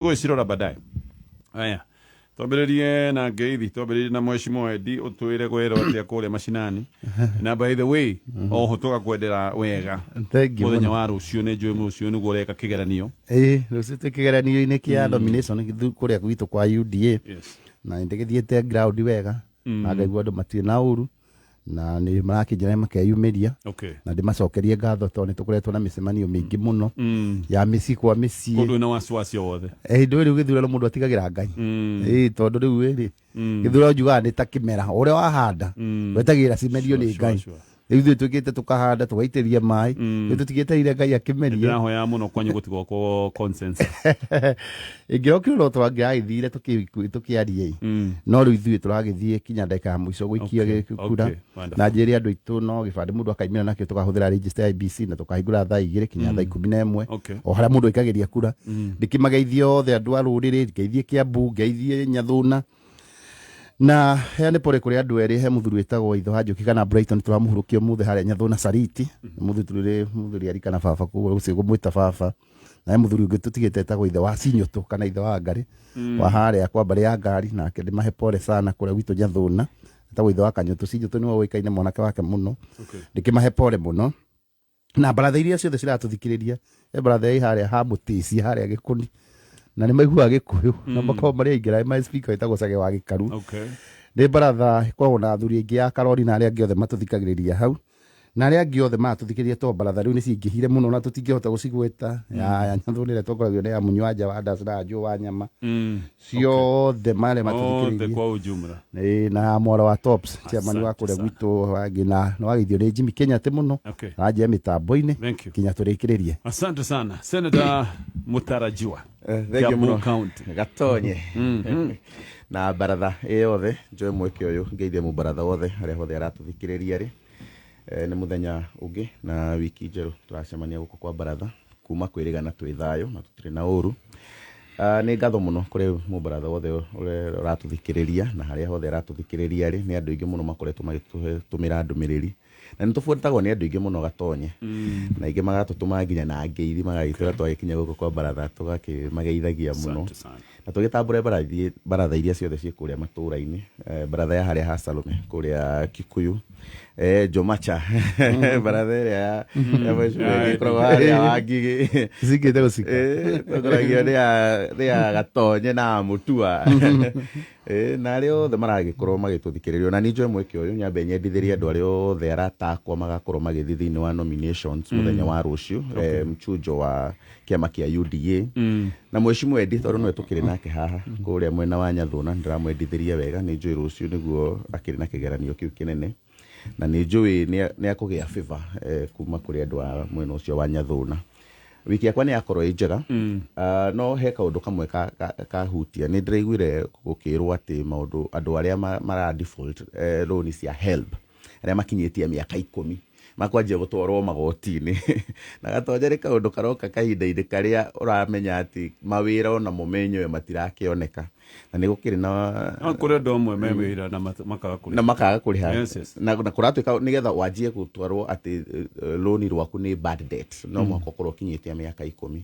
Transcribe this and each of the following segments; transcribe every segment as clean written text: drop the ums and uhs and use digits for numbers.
Tũgũcirora baadaye. Aya, twambĩrĩrie na ngeithi, twambĩrĩrie na Mheshimiwa Edi, ũtwĩre kwĩrwo atĩa kũrĩa macinani. Na by the way, oho tũgakwendera wega Thank you mũthenya mũno. wa rũciũ. Nĩ njũĩ rũciũ nĩguo ũreka kĩgeranio. Ĩĩ, rũciũ twĩ kĩgeranio-inĩ kĩa nomination kũrĩa gwitũ kwa UDA. Na nĩndĩgĩthiĩte ground wega na ngaigua andũ matirĩ na ũru na nĩ marakĩnjĩra makeyumĩria na ndĩmacokerie ngatho tondũ nĩ tũkoretwo na mĩcemanio mĩingĩ mũno ya mĩciĩ kwa mĩciĩ. Kũndũ na wasiwasi o wothe? Ĩ, ndũĩ rĩu gĩthurano mũndũ atigagĩra Ngai. Ĩ, tondũ rĩu ĩ gĩthurano njugaga nĩ ta kĩmera, o ũrĩa wahanda wetagĩrĩra cimerio nĩ Ngai. Rĩu ithuĩ twĩkĩte tũkahanda, tũgaitĩrĩria maĩ, rĩu tũtigĩetereire Ngai akĩmerie. Ndĩrahoya mũno kwanyu gũtigokwo consensus. Ĩngĩrokire no twangĩragĩthire tũkĩarie, no rĩu ithuĩ tũragĩthiĩ kinya ndagĩka ya mũico gũikia kura. Na njĩre andũ aitũ no gĩbandĩ mũndũ akaimĩra nakĩo, tũkahũthĩra register ya IEBC na tũkahingũra thaa 2 kinya thaa 11 o harĩa mũndũ aikagĩria kura. Ndĩkĩmageithie othe andũ a rũrĩrĩ, ngeithie Kĩambu, ngeithie Nyathũna, na heane pole kũrĩ andũ erĩ. He mũthuri wĩtagwo Itho wa Njũkĩ kana Brighton, tũramũhurũkia ũmũthĩ harĩa Nyathũna Sariti. Nĩ mũthuri mũthuri ari kana baba, koguo ũcio ngũmwĩta baba. Na he mũthuri ũngĩ tũtigĩte etagwo ithe wa Cinyũtũ kana ithe wa Ngarĩ wa harĩa kwa mbarĩ ya ngari, nake ndĩmahe pole sana kũrĩa gwitũ Nyathũna, etagwo ithe wa Kanyũtũ. Cinyũtũ nĩwe ũĩkaine mwanake wake mũno. Ndĩkĩmahe pole mũno na baratha iria ciothe ciratũthikĩrĩria. He baratha ĩ harĩa ha mũtĩci harĩa Gĩkũni na nĩ maiguaga Gĩkũyũ na makoragwo marĩ aingĩ na speaker wĩtagwo Cage wa Gĩkaru. Nĩ baratha ĩkoragwo na athuri aingĩ ya Karori na arĩa angĩ othe matũthikagĩrĩria hau na arĩa angĩ othe maratũthikĩrĩria, tondũ baratha rĩu nĩ ciingĩhire mũno na tũtingĩhota gũcigweta. Ya Nyathũnĩ ĩrĩa tongoragio nĩ ya Mũnywanja wa Ndaci na Njũ wa Nyama, ciothe marĩa Othe matũthikĩrĩirie kwa ujumla. Ĩĩ, na ya mwaro wa Tops chairman wa Asante kũrĩa sana. gwitũ wangĩ na nĩ wageithio nĩ Jimmy Kenyatta mũno aranjia mĩtambo-inĩ Thank you. kinya tũrĩkĩrĩrie. Asante sana, Senator mutarajiwa. Thank you Kiambu mũno. County. Gatonye na baratha ĩ yothe, njoe mweke ũyũ ngeithie mũbaratha wothe harĩa hothe aratũthikĩrĩria rĩ. Nĩ mũthenya ũngĩ na wiki njerũ tũracemania gũkũ kwa baratha kuma kwĩrĩgana twĩ thayũ na tũtirĩ na ũru. Ah, nĩ ngatho mũno kũrĩ mũbaratha wothe ũrĩa ũratũthikĩrĩria na harĩa hothe aratũthikĩrĩria rĩ. Nĩ andũ aingĩ mũno makoretwo magĩtũmĩra ndũmĩrĩri na nĩ tũbuatagwo nĩ andũ aingĩ mũno, Gatonye, na aingĩ magatũtũma nginya na ngeithi, magagĩtwĩra twagĩkinya gũkũ kwa baratha tũgakĩmageithagia mũno. Asante sana. Na tũgĩtambũre baratha iria ciothe ciĩ kũrĩa matũũra-inĩ, baratha ya harĩa ha Salome kũrĩa Kikuyu, Jomacha, baratha ĩrĩa ya mheshimiwa ĩgĩkoragwo harĩa wa Ngigĩ. Cingĩte gũcika. Tongoragio nĩ ya Gatonye na Mũtua. Na arĩa othe maragĩkorwo magĩtũthikĩrĩria, ona niĩ njoe mweke ũyũ nyambe nyendithĩrie andũ arĩa othe arata akwa magakorwo magĩthiĩ thĩinĩ wa nominations mũthenya wa rũciũ, mchujo wa kĩama kĩa UDA. Na mheshimiwa Eddie, tondũ nĩwe tũkĩrĩ nake haha kũrĩa mwena wa Nyathũna, ndĩramwendithĩria wega. Nĩ njũĩ rũciũ nĩguo akĩrĩ na kĩgeranio kĩu kĩnene na nĩ njũĩ nĩ akũgĩa favor kuma kũrĩ andũ a mwena ũcio wa Nyathũna. Wiki yakwa nĩ yakorwo ĩ njega. Ah, no he kaũndũ kamwe kahutia nĩ ndĩraiguire gũkĩrwo atĩ maũndũ andũ arĩa mara default loan cia HELB, arĩa makinyĩtie mĩaka 10, makwanjia gũtwarwo magoti-inĩ. Na Gatonye, nĩ kaũndũ karoka kahinda-inĩ karĩa ũramenya atĩ mawĩra onamo menyewe matirakĩoneka na nĩ gũkĩrĩ na No kũrĩ andũ amwe me wĩra na makaga kũrĩha. Na makaga kũrĩha. Yes. Na kũratuĩka nĩgetha wanjie gũtwarwo atĩ loan rwaku nĩ bad debt, no mũhaka ũkorwo ũkinyĩtie mĩaka 10.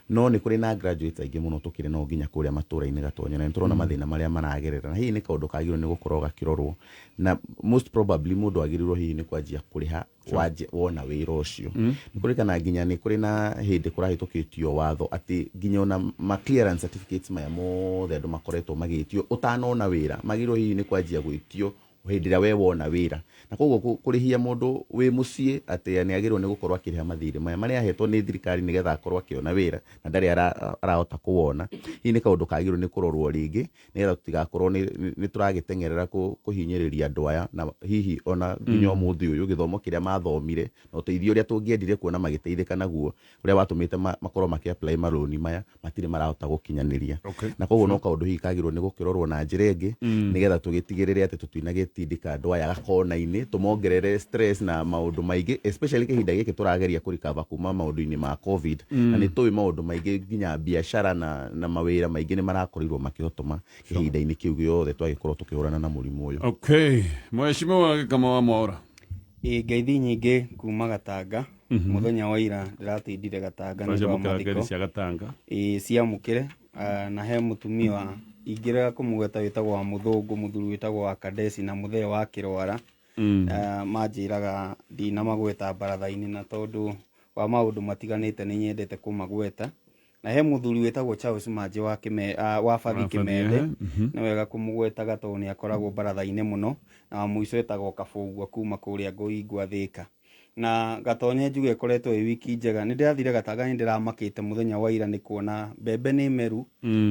No nĩ kũrĩ na graduates aingĩ mũno tũkĩrĩ nao nginya kũrĩa matũra-inĩ, Gatonye, na nĩ tũrona mathĩna marĩa maragerera, na hihi nĩ kaũndũ kagĩrĩirwo nĩ gũkorwo gakĩrorwo, na most probably mũndũ agĩrĩirwo hihi nĩ kwanjia kũrĩha wanjia wona wĩra ũcio. Nĩ kũrĩkana nginya nĩ kũrĩ na hĩndĩ kũrahĩtũkĩtio watho atĩ nginya ona ma clearance certificates maya mothe andũ makoretwo magĩtio ũtanona wĩra, magĩrĩirwo hihi nĩ kwanjia gwĩtio hĩndĩ ĩrĩa we wona wĩra. Na koguo kũrĩhia mũndũ wĩ mũciĩ atĩ nĩ agĩrĩirwo nĩ gũkorwo akĩrĩha mathirĩ maya marĩa ahetwo nĩ thirikari nĩgetha akorwo akĩona wĩra na ndarĩ arahota kũwona, hihi nĩ kaũndũ kagĩrĩirwo nĩ kũrorwo rĩngĩ nĩgetha tũtigakorwo nĩ tũragĩteng'erera kũhinyĩrĩria andũ aya, na hihi ona nginya ũmũthĩ ũyũ gĩthomo kĩrĩa mathomire na ũteithio ũrĩa tũngĩendire kuona magĩteithĩka naguo, ũrĩa watũmĩte makorwo makĩ apply marũni maya, matirĩ marahota gũkinyanĩria. Na koguo no kaũndũ hihi kagĩrĩirwo nĩ gũkĩrorwo na njĩra ĩngĩ nĩgetha tũgĩtigĩrĩre atĩ tũtinagĩtindĩka andũ aya gakona-inĩ, tũmongerere stress na maũndũ maingĩ, especially kĩhinda gĩkĩ tũrageria kũ recover kuma maũndũ-inĩ ma COVID. Na nĩ tũĩ maũndũ maingĩ, nginya biacara na mawĩra maingĩ nĩ marakorirwo makĩhotoma kĩhinda-inĩ kĩu gĩothe twagĩkorwo tũkĩhũrana na mũrimũ ũyũ. Okay, Mheshimiwa Gĩkama wa Mwaũra. Ĩ, ngeithi nyingĩ kuma Gatanga. Mũthenya wa ira ndĩratindire Gatanga nĩ ũndũ wa Twaciamũkĩra ngeithi mathiko. cia Gatanga. Ĩ, ciamũkĩre. Na he mũtumia wa ingĩrega kũmũgweta wĩtagwo wa mũthũngũ, mũthuri wĩtagwo wa Kadesi na mũthee wa Kĩrwara. Manjĩraga ndinamagweta baratha-inĩ, na tondũ wa maũndũ matiganĩte nĩ nyendete kũmagweta. Na he mũthuri wĩtagwo Charles Manjĩ wa wa Bathi Kĩmende, nĩ wega kũmũgwetaga tondũ nĩ akoragwo baratha-inĩ mũno. Na wa mũico etagwo Kabũgua kuma kũrĩa Ngũingwa Thĩka. Na Gatonye njuge ĩkoretwo ĩ wiki njega. Nĩ ndĩrathire Gatanga, nĩ ndĩramakĩte mũthenya wa ira nĩ kuona mbembe nĩ meru,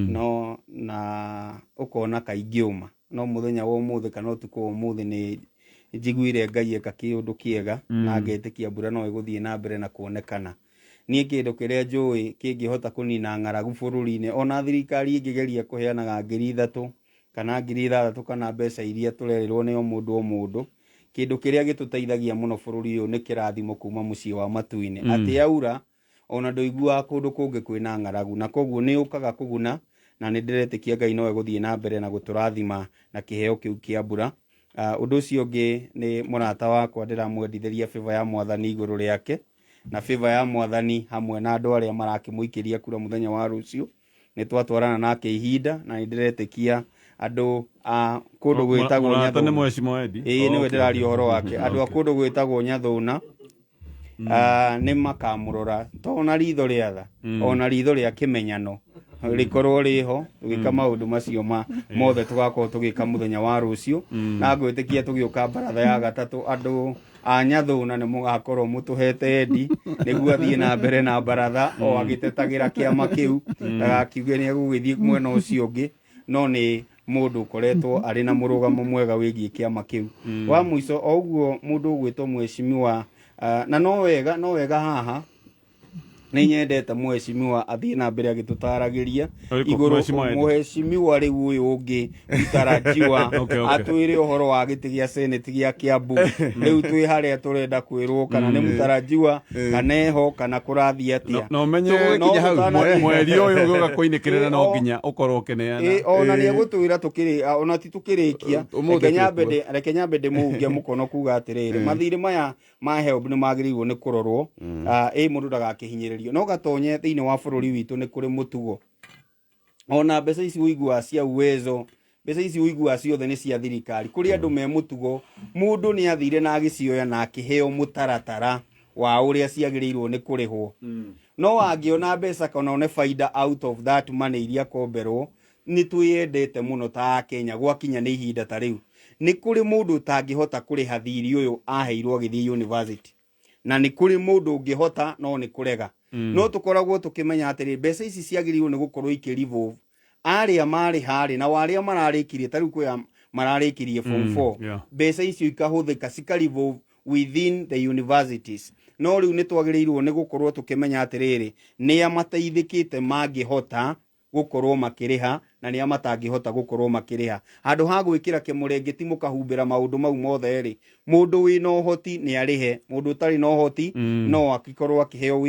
no na ũkona kaingĩũma. No mũthenya wa ũmũthĩ kana ũtukũ wa ũmũthĩ nĩ njiguire Ngai eka kĩũndũ kĩega, na ngetĩkia mbura no ĩgũthiĩ na mbere na kuonekana. Niĩ kĩndũ kĩrĩa njũĩ kĩngĩhota kũnina ng'aragu bũrũri-inĩ, ona thirikari ĩngĩgeria kũheanaga 3000 kana 6000 kana mbeca iria tũrerĩrwo nĩ o mũndũ o mũndũ, kĩndũ kĩrĩa gĩtũteithagia mũno bũrũri ũyũ nĩ kĩrathimo kuma mũciĩ wa matu-inĩ. Atĩ yaura, ona ndũiguaga kũndũ kũngĩ kwĩna ng'aragu, na koguo nĩ yũkaga kũguna, na nĩ ndĩretĩkia Ngai no egũthiĩ na mbere na gũtũrathima na kĩheo kĩu kĩa mbura. Ũndũ ũcio ũngĩ nĩ mũrata wakwa ndĩramwendithĩria favor ya Mwathani igũrũ rĩake, na favor ya Mwathani hamwe na andũ arĩa marakĩmũikĩria kura mũthenya wa rũciũ. Nĩ twatwarana nake ihinda, na nĩ ndĩretĩkia andũ a kũndũ gwĩtagwo Mũrata nĩ Nyathũna. Mheshimiwa Eddie? Ĩĩ, nĩwe ndĩraria ũhoro wake. Andũ a kũndũ gwĩtagwo Nyathũna nĩ makamũrora to na ritho rĩa tha, ona ritho rĩa kĩmenyano rĩkorwo rĩho tũgĩka maũndũ macio ma mothe tũgakorwo tũgĩka mũthenya wa rũciũ. Na ngwĩtĩkia tũgĩũka baratha ya gatatũ, andũ a Nyathũna nĩ mũgakorwo mũtũhete Eddie nĩguo athiĩ na mbere na baratha o agĩtetagĩra kĩama kĩu, ndagakiuge nĩ egũgĩthiĩ mwena ũcio ũngĩ, no nĩ mũndũ ũkoretwo arĩ na mũrũgamo mwega wĩgiĩ kĩama kĩu. Wa mũico o ũguo mũndũ ũgwĩtwo mheshimiwa, na no wega, no wega haha nĩ nyendete mheshimiwa athiĩ na mbere agĩtũtaragĩria Ũrĩkũ? igũrũ. Mheshimiwa Eddie? Mheshimiwa rĩu ũyũ ũngĩ mtarajiwa atwĩre ũhoro wa gĩtĩ gĩa senate gĩa Kiambu. Rĩu twĩ harĩa tũrenda kwĩrwo kana nĩ mtarajiwa kana eho kana kũrathiĩ atĩa. No menye No kinya hau tũtanathiĩ- mweri ũyũ ũgĩũka kũinĩkĩrĩra no Ĩ, nginya ũkorwo ũkĩneana. Ĩ, ona nĩ egũtwĩra tũkĩrĩ, ona ti tũkĩrĩkia. Ũmũthĩ Reke nyambe twĩkuo. Reke nyambe ndĩmũunge mũkono kuga atĩrĩrĩ, mathirĩ maya ma HELB nĩ magĩrĩirwo nĩ kũrorwo, ĩ mũndũ ndagakĩhinyĩrĩrio. No gatonye thĩinĩ wa bũrũri witũ nĩ kũrĩ mũtugo, ona mbeca ici ũiguaga cia Uwezo, mbeca ici ũiguaga ciothe nĩ cia thirikari. Kũrĩ andũ me mũtugo, mũndũ nĩ athire na agĩcioya na akĩheo mũtaratara wa ũrĩa ciagĩrĩirwo nĩ kũrĩhwo. No angĩona mbeca kana one faida out of that money iria akomberwo, nĩ twĩyendete mũno ta Akenya. Gwakinya nĩ ihinda ta rĩu, nĩ kũrĩ mũndũ ũtangĩhota kũrĩha thirĩ ũyũ aheirwo agĩthiĩ university, na nĩ kũrĩ mũndũ ũngĩhota no nĩ kũrega. No tũkoragwo tũkĩmenya atĩrĩ, mbeca ici ciagĩrĩirwo nĩ gũkorwo ikĩ revolve arĩa marĩ harĩ na arĩa mararĩkirie, ta rĩu kwĩ mararĩkirie form 4, mbeca icio ikahũthĩka cika revolve within the universities. No rĩu nĩ twagĩrĩirwo nĩ gũkorwo tũkĩmenya atĩrĩrĩ, nĩa mateithĩkĩte mangĩhota gũkorwo makĩrĩha na nĩa matangĩhota gũkorwo makĩrĩha. Handũ ha gwĩkĩra kĩmũrengeti mũkahumbĩra maũndũ mau mothe rĩ, mũndũ wĩna ũhoti nĩ arĩhe, mũndũ ũtarĩ na ũhoti no akĩkorwo akĩheo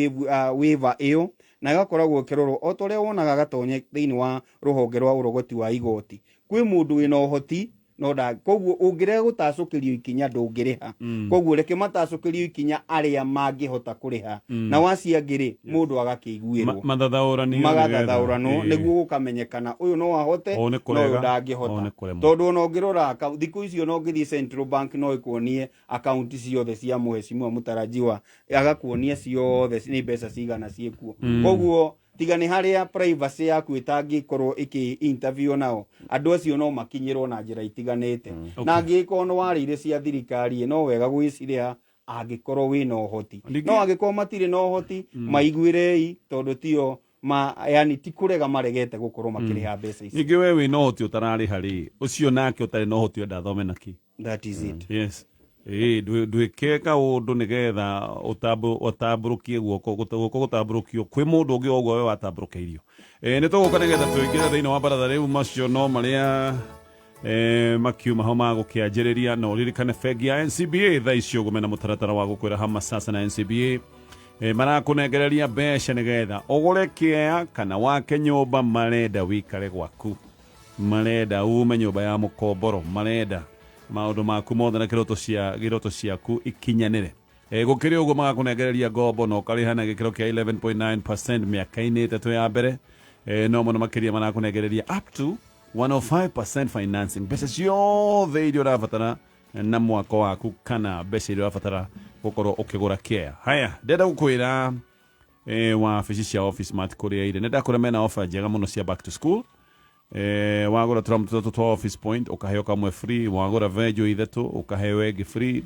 waiver ĩyo, na ĩgakoragwo ĩkĩrorwo o ta ũrĩa wonaga gatonye thĩinĩ wa rũhonge rwa ũrogoti wa igoti. Kwĩ mũndũ wĩna ũhoti no nda, koguo ũngĩrega gũtacũkĩrio ikinya ndũngĩrĩha. Koguo reke matacũkĩrio ikinya arĩa mangĩhota kũrĩha, na wacio angĩ rĩ, mũndũ agakĩiguĩrwo. Mathathaũranio. Magathathaũranwo nĩguo gũkamenyekana ũyũ no ahote Ũyũ nĩ na ũyũ kũrega, ũyũ ndangĩhota. nĩ kũremwo. Tondũ ona ũngĩrora thikũ icio ona ũngĩthiĩ Central Bank no ĩkuonie akaunti ciothe cia mheshimiwa mũtarajiwa, agakuonia ciothe nĩ mbeca cigana ciĩkuo. Koguo tiga nĩ harĩa privacy yaku ĩtangĩkorwo ĩkĩ interview nao, andũ acio no makinyĩrwo na njĩra itiganĩte. Na angĩkorwo nĩ warĩire cia thirikari, no wega gwĩcirĩha angĩkorwo wĩna ũhoti. No angĩkorwo matirĩ na ũhoti, maiguĩrei, tondũ tio ma, yani ti kũrega maregete gũkorwo makĩrĩha mbeca ici. Ningĩ we wĩna ũhoti ũtararĩha rĩ, ũcio nake ũtarĩ na ũhoti enda athome naki? That is it. Yes, ĩĩ, ndwĩke kaũndũ nĩgetha ũtambũrũkie guoko, guoko gũtambũrũkio kwĩ mũndũ ũngĩ o ũguo we watambũrũkĩirio. Nĩ tũgũka nĩgetha tũingĩre thĩinĩ wa baratha rĩu. Macio no marĩa makiuma ho ma gũkĩanjĩrĩria. Na ũririkane bengi ya NCBA thaa icio ũguo mena mũtaratara wa gũkwĩra hama sasa na NCBA. Marakũnengereria mbeca nĩgetha ũgũre kĩea kana wake nyũmba. Marenda wikare gwaku, marenda ume nyũmba ya mũkomboro, marenda maũndũ maku mothe na kĩroto ciaku ikinyanĩre. Gũkĩrĩ ũguo magakũnengereria ngombo na ũkarĩha na gĩkĩro kĩa 11.9% mĩaka-inĩ 3 ya mbere. No mũno makĩria marakũnengereria up to 105% financing, mbeca ciothe iria ũrabatara na mwako waku kana mbeca iria ũrabatara gũkorwo ũkĩgũra kea. Haya, ndĩrenda gũkwĩra wabici cia Office Mart kũrĩa irĩ, nĩ ndakũrĩa mena offer njega mũno cia back to school. Wagũra tũramu tũtatũ twa Office Point ũkaheo kamwe free, wagũra venjo ithatũ ũkaheo ĩngĩ free.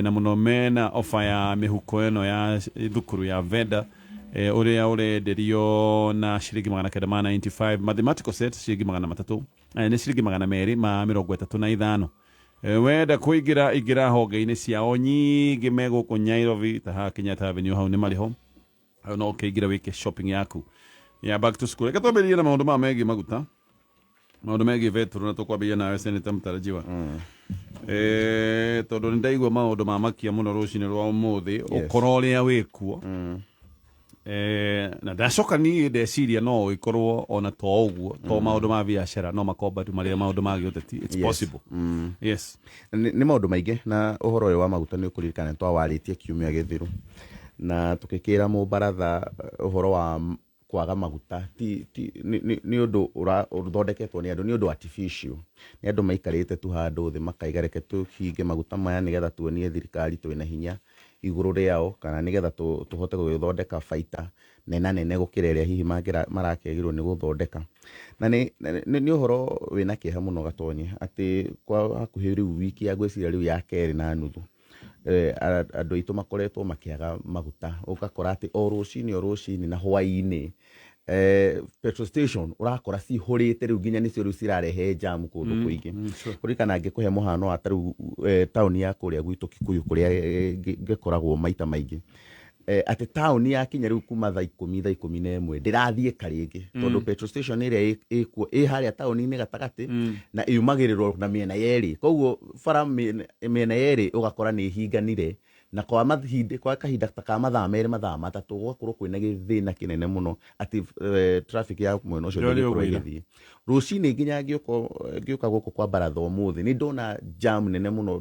Na mũno mena ofa ya mĩhuko ĩno ya thukuru ya venda, ũrĩa ũrenderio na ciringi 995, mathematical set ciringi 300, nĩ ciringi 235. Wenda kũingĩra, ingĩra honge-inĩ ciao nyingĩ me gũkũ Nairobi, ta haha Kenyatta Avenue, hau nĩ marĩ ho. Hau no ũkĩingĩra wĩke shopping yaku ya back to school. Reke twambĩrĩrie na maũndũ maya megiĩ maguta, maũndũ megiĩ betũrũ, na tũkwambĩrĩria nawe, Senator mũtarajiwa, tondũ nĩ ndaigua maũndũ ma makia mũno rũcinĩ rwa ũmũthĩ ũkoro ũrĩa wĩkuo. Na ndacoka niĩ ndeciria no ĩkorwo ona to ũguo, to maũndũ ma biacara no makorwo bado marĩa maũndũ ma gĩũteti. It's possible, yes. Nĩ maũndũ maingĩ, na ũhoro ũyũ wa maguta nĩ ũkũririkana nĩ twawarĩtie kiumia gĩthiru na tũgĩkĩra mũbaratha ũhoro wa kwaga maguta ti nĩ ũndũ ũthondeketwo nĩ andũ, nĩ ũndũ artificial, nĩ andũ maikarĩte tu handũ thĩ makaiga, "Reke tũhinge maguta maya nĩgetha tuonie thirikari twĩna hinya igũrũ rĩao, kana nĩgetha tũhote gũgĩthondeka baita nena nene gũkĩra ĩrĩa hihi marakĩagĩrĩirwo nĩ gũthondeka." Na nĩ ũhoro wĩna kĩeha mũno, Gatonye, atĩ kwa hakuhĩ rĩu wiki ya ngwĩciria rĩu ya kerĩ na nuthu, andũ aitũ makoretwo makĩaga maguta. Ũgakora atĩ o rũcinĩ, o rũcinĩ na hwaĩ-inĩ, petrol station ũrakora cihũrĩte rĩu nginya nĩcio rĩu cirarehe jam kũndũ kũingĩ. Kũririkana ngĩkũhe mũhano wa ta rĩu taũni ya kũrĩa gwitũ Kikuyu, kũrĩa ngĩkoragwo maita maingĩ, atĩ taũni yakinya rĩu kuma thaa 10, thaa 11 ndĩrathiĩka rĩngĩ, tondũ petrol station ĩrĩa ĩkuo ĩ harĩa taũni-inĩ gatagatĩ na yumagĩrĩrwo na mĩena yerĩ, koguo bara mĩena yerĩ ũgakora nĩ ĩhinganire, na kwa mahinda, kwa kahinda ta ka mathaa 2, mathaa 3, gũgakorwo kwĩna gĩthĩna kĩnene mũno atĩ traffic ya mwena ũcio Ndio ndĩngĩkorwo ũgũira. ĩgĩthiĩ. Rũcinĩ nginya ngĩũka gũkũ kwa baratha ũmũthĩ nĩ ndona jam nene mũno,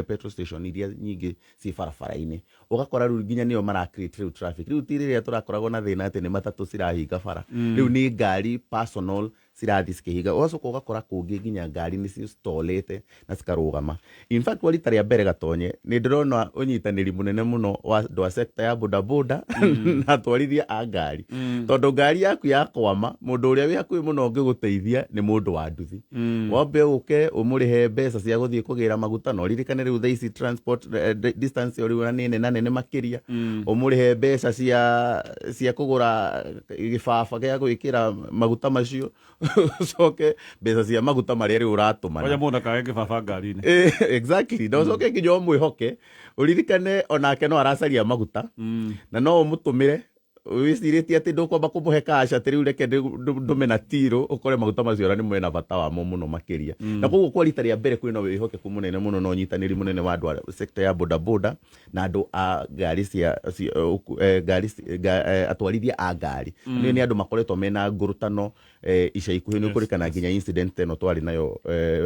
petrol station iria nyingĩ ciĩ barabara-inĩ, ũgakora rĩu nginya nĩo mara create rĩu traffic. Rĩu ti rĩrĩa tũrakoragwo na thĩna atĩ nĩ matatũ cirahinga bara, rĩu nĩ ngari personal cirathiĩ cikĩhinga. Ũgacoka ũgakora kũngĩ nginya ngari nĩ cistolĩte na cikarũgama. In fact, kwa rita rĩa mbere, Gatonye, nĩ ndĩrona ũnyitanĩri mũnene mũno wa andũ a sector ya bodaboda na atwarithia a ngari, tondũ ngari yaku yakwama, mũndũ ũrĩa wĩ hakuhĩ mũno ũngĩgũteithia nĩ mũndũ wa nduthi. Wambe ũke ũmũrĩhe mbeca cia gũthiĩ kũgĩra maguta, na ũririkane rĩu thaa ici transport distance ĩyo rĩu na nĩ nene nene makĩria, ũmũrĩhe mbeca cia kũgũra gĩbaba gĩa gwĩkĩra maguta macio, ũcoke mbeca cia maguta marĩa rĩu ũratũmana. Oya mũndũ akage kĩbaba ngari-inĩ. Exactly, na ũcoke nginya ũmwĩhoke, ũririkane onake no aracaria maguta, na no ũmũtũmĩre wĩcirĩtie atĩ ndũkwamba kũmũhe cash, atĩ rĩu reke ndũme na tirũ, ũkore maguta macio ona nĩ mwena bata wamo mũno makĩria. Na koguo kwa rita rĩa mbere kwĩna wĩhokeku mũnene mũno na ũnyitanĩri mũnene wa andũ a sector ya bodaboda na andũ a ngari cia ngari atwarithia a ngari. Nĩ andũ makoretwo mena ngurutano ica ikuhĩ, nĩ ũkũrikana nginya incident ĩno twarĩ nayo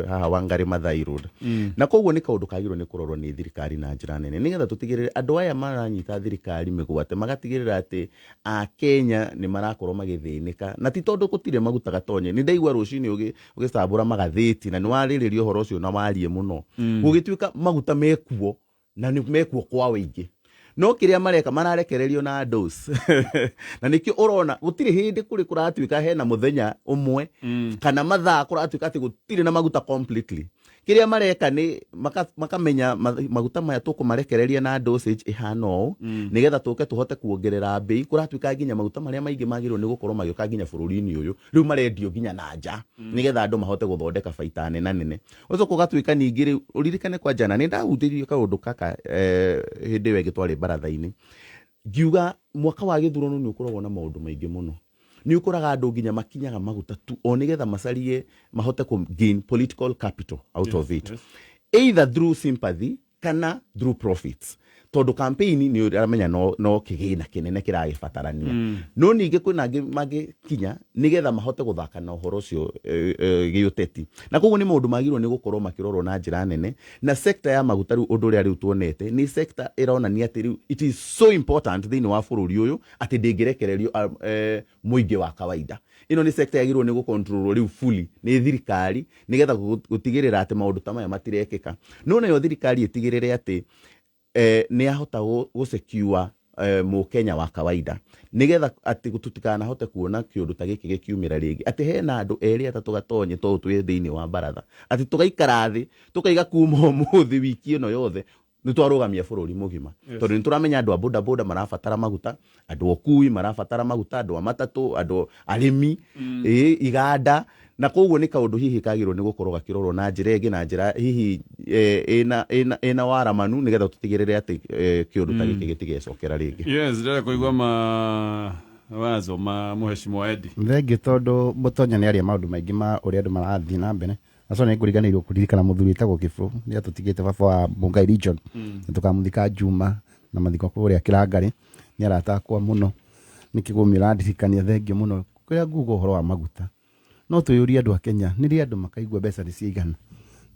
haha Wangari Maathai Road. Na koguo nĩ kaũndũ kagĩrĩirwo nĩ kũrorwo nĩ thirikari na njĩra nene, nĩgetha tũtigĩrĩre andũ aya maranyita thirikari mĩgwate, magatigĩrĩra atĩ Akenya nĩ marakorwo magĩthĩnĩka, na ti tondũ gũtirĩ maguta. Gatonye, nĩ ndaigua rũcinĩ ũgĩcambũra magathĩti na nĩ warĩrĩria ũhoro ũcio na warie mũno, gũgĩtuĩka maguta mekuo na nĩ mekuo kwa wĩingĩ, no kĩrĩa mareka mararekererio na dose, na nĩkĩo ũrona gũtirĩ hĩndĩ kũrĩ kũratuĩka hena mũthenya ũmwe kana mathaa kũratuĩka atĩ gũtirĩ na maguta completely. Kĩrĩa mareka nĩ makamenya maguta maya tũkũmarekereria na dosage ĩhana ũũ, nĩgetha tũke tũhote kuongerera mbei. Kũratuĩka nginya maguta marĩa maingĩ magĩrĩirwo nĩ gũkorwo magĩũka nginya bũrũri-inĩ ũyũ rĩu marendio nginya na nja, nĩgetha andũ mahote gũthondeka baita nena nene. Ũcoka ũgatuĩka ningĩ rĩu ũririkane kwa jana nĩ ndahutĩrie kaũndũ kaka, hĩndĩ ĩyo ĩngĩ twarĩ baratha-inĩ, ngiuga mwaka wa gĩthurano nĩ ũkoragwo na maũndũ maingĩ mũno. Nĩ ũkoraga andũ nginya makinyaga maguta tu o nĩgetha macarie mahote kũ gain political capital out of it, either through sympathy kana through profits. Tondũ campaign nĩ ũramenya no kĩgĩna kĩnene kĩragĩbatarania. No ningĩ kwĩna angĩ mangĩkinya nĩgetha mahote gũthaka na ũhoro ũcio gĩũteti. Na koguo nĩ maũndũ magĩrĩirwo nĩ gũkorwo makĩrorwo na njĩra nene. Na sector ya maguta rĩu ũndũ ũrĩa rĩu tuonete nĩ sector ĩronania atĩ rĩu it is so important thĩinĩ wa bũrũri ũyũ atĩ ndĩngĩrekererio mũingĩ wa kawaida. Ĩno nĩ sector yagĩrĩirwo nĩ gũ-control rĩu fully nĩ thirikari nĩgetha gũtigĩrĩra atĩ maũndũ ta maya matirekĩka. No nayo thirikari ĩtigĩrĩre atĩ nĩ yahota gũ secure mũkenya wa kawaida nĩgetha atĩ tũtikanahote kuona kĩũndũ ta gĩkĩ gĩkiumĩra rĩngĩ, atĩ hena andũ erĩ atatũ gatonye tondũ twĩ thĩinĩ wa baratha, atĩ tũgaikara thĩ tũkaiga kuma ũmũthĩ wiki ĩno yothe nĩ twarũgamia bũrũri mũgima. Tondũ nĩ tũramenya andũ a boda boda marabatara maguta, andũ a ũkui marabatara maguta, andũ a matatũ, andũ arĩmi, iganda. Na koguo nĩ kaũndũ hihi kagĩrĩirwo nĩ gũkorwo gakĩrorwo na njĩra ĩngĩ, na njĩra hihi ĩna waramanu, nĩgetha tũtigĩrĩre atĩ kĩũndũ ta gĩkĩ gĩtigecokera rĩngĩ. Yes, ndĩrenda kũigua ma wazo ma mũheshimiwa Eddie. Thengiũ tondũ Mũtonya nĩ aria maũndũ maingĩ ma ũrĩa andũ marathiĩ na mbere. Aco nĩ ngũriganĩirwo kũririkana mũthuri wĩtagwo Kĩbũ, nĩ atũtigĩte baba wa Mũngai region. Na tũkamũthika Juma na mathiko kũrĩa Kĩrangarĩ. Nĩ arata akwa mũno. Nĩ kĩgũmĩ ũrandirikania, thengiũ mũno. Kũrĩa nguga ũhoro wa maguta, no twĩyũrie andũ a Kenya, nĩ rĩ andũ makaigua mbeca nĩ ciaigana?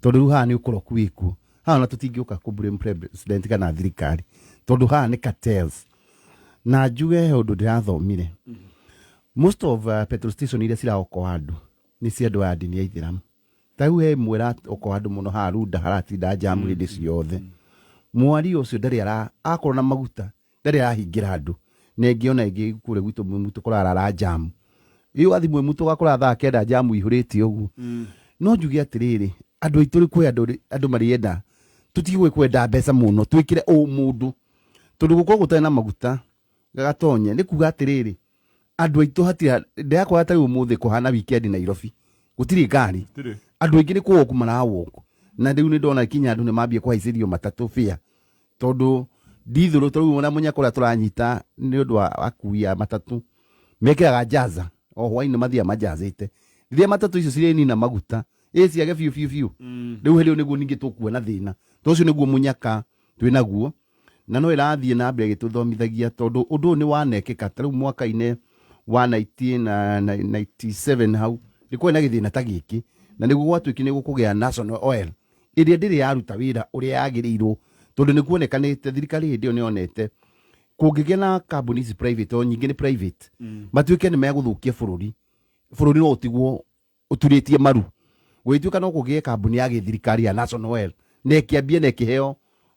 Tondũ rĩu haha nĩ ũkoroku wĩkuo. Haha ona tũtingĩũka kũ blame president kana thirikari, tondũ haha nĩ cartels. Na njuge he ũndũ ndĩrathomire. Most of petrol station iria ciraokoa andũ nĩ cia andũ a ndini ya Ithĩramu. Ta rĩu he ĩmwe ĩraokoa andũ mũno haha Runda, haratinda jamu hĩndĩ ciothe. Mwaria ũcio ndarĩ ara, akorwo na maguta ndarĩ arahingĩra andũ. Na ĩngĩ ona ĩngĩ kũrĩa gwitũ Mwĩmutũ kũrarara jamu. Ĩ ũgathiĩ Mwĩmutũ ũgakora thaa kenda jamu ihũrĩte ũguo. No njuge atĩrĩrĩ, andũ aitũ rĩ, kwĩ andũ marĩenda, tũtige kwenda mbeca mũno, twĩkĩre ũmũndũ. Tondũ gũkorwo gũtarĩ na maguta gatonye nĩ kuga atĩrĩrĩ, andũ aitũ hatirĩ, ndĩrakora ta rĩu ũmũthĩ kũhana weekend Nairobi, gũtirĩ ngari. Gũtirĩ. Andũ aingĩ nĩ kũwoku marawoku. Na rĩu nĩ ndona kinya andũ nĩ mambia kũhaicĩrio matatũ fare. Tondũ ndithũrũ, ta rĩu ona mũnyaka ũrĩa tũranyita nĩ ũndũ wa akui a matatũ, mekĩraga jaza, o hwainĩ mathiaga majazĩte. Rĩrĩa matatũ icio cirĩnina maguta, ĩ ciage biũ biũ biũ. Rĩu hĩndĩ ĩyo nĩguo ningĩ tũkuona thĩna. Tondũ ũcio nĩguo mũnyaka twĩnaguo. Na no ĩrathiĩ na mbere ĩgĩtũthomithagia tondũ ũndũ ũyũ nĩ wanekĩka. Ta rĩu mwaka-inĩ wa 1997 hau, nĩ kwarĩ na gĩthĩna ta gĩkĩ. Na nĩguo gwatuĩkire nĩ gũkũgĩa National Oil, ĩrĩa ndĩrĩ yaruta wĩra ũrĩa yagĩrĩirwo. Tondũ nĩ kuonekanĩte, thirikari hĩndĩ ĩyo nĩ yonete, kũngĩgĩa na kambuni ici private, o nyingĩ nĩ private, matuĩke nĩ megũthũkia bũrũri. Bũrũri no ũtigwo ũturĩtie maru. Gũgĩtuĩka no kũgĩe kambuni ya gĩthirikari ya National Oil, na ĩkĩambia na ĩkĩheo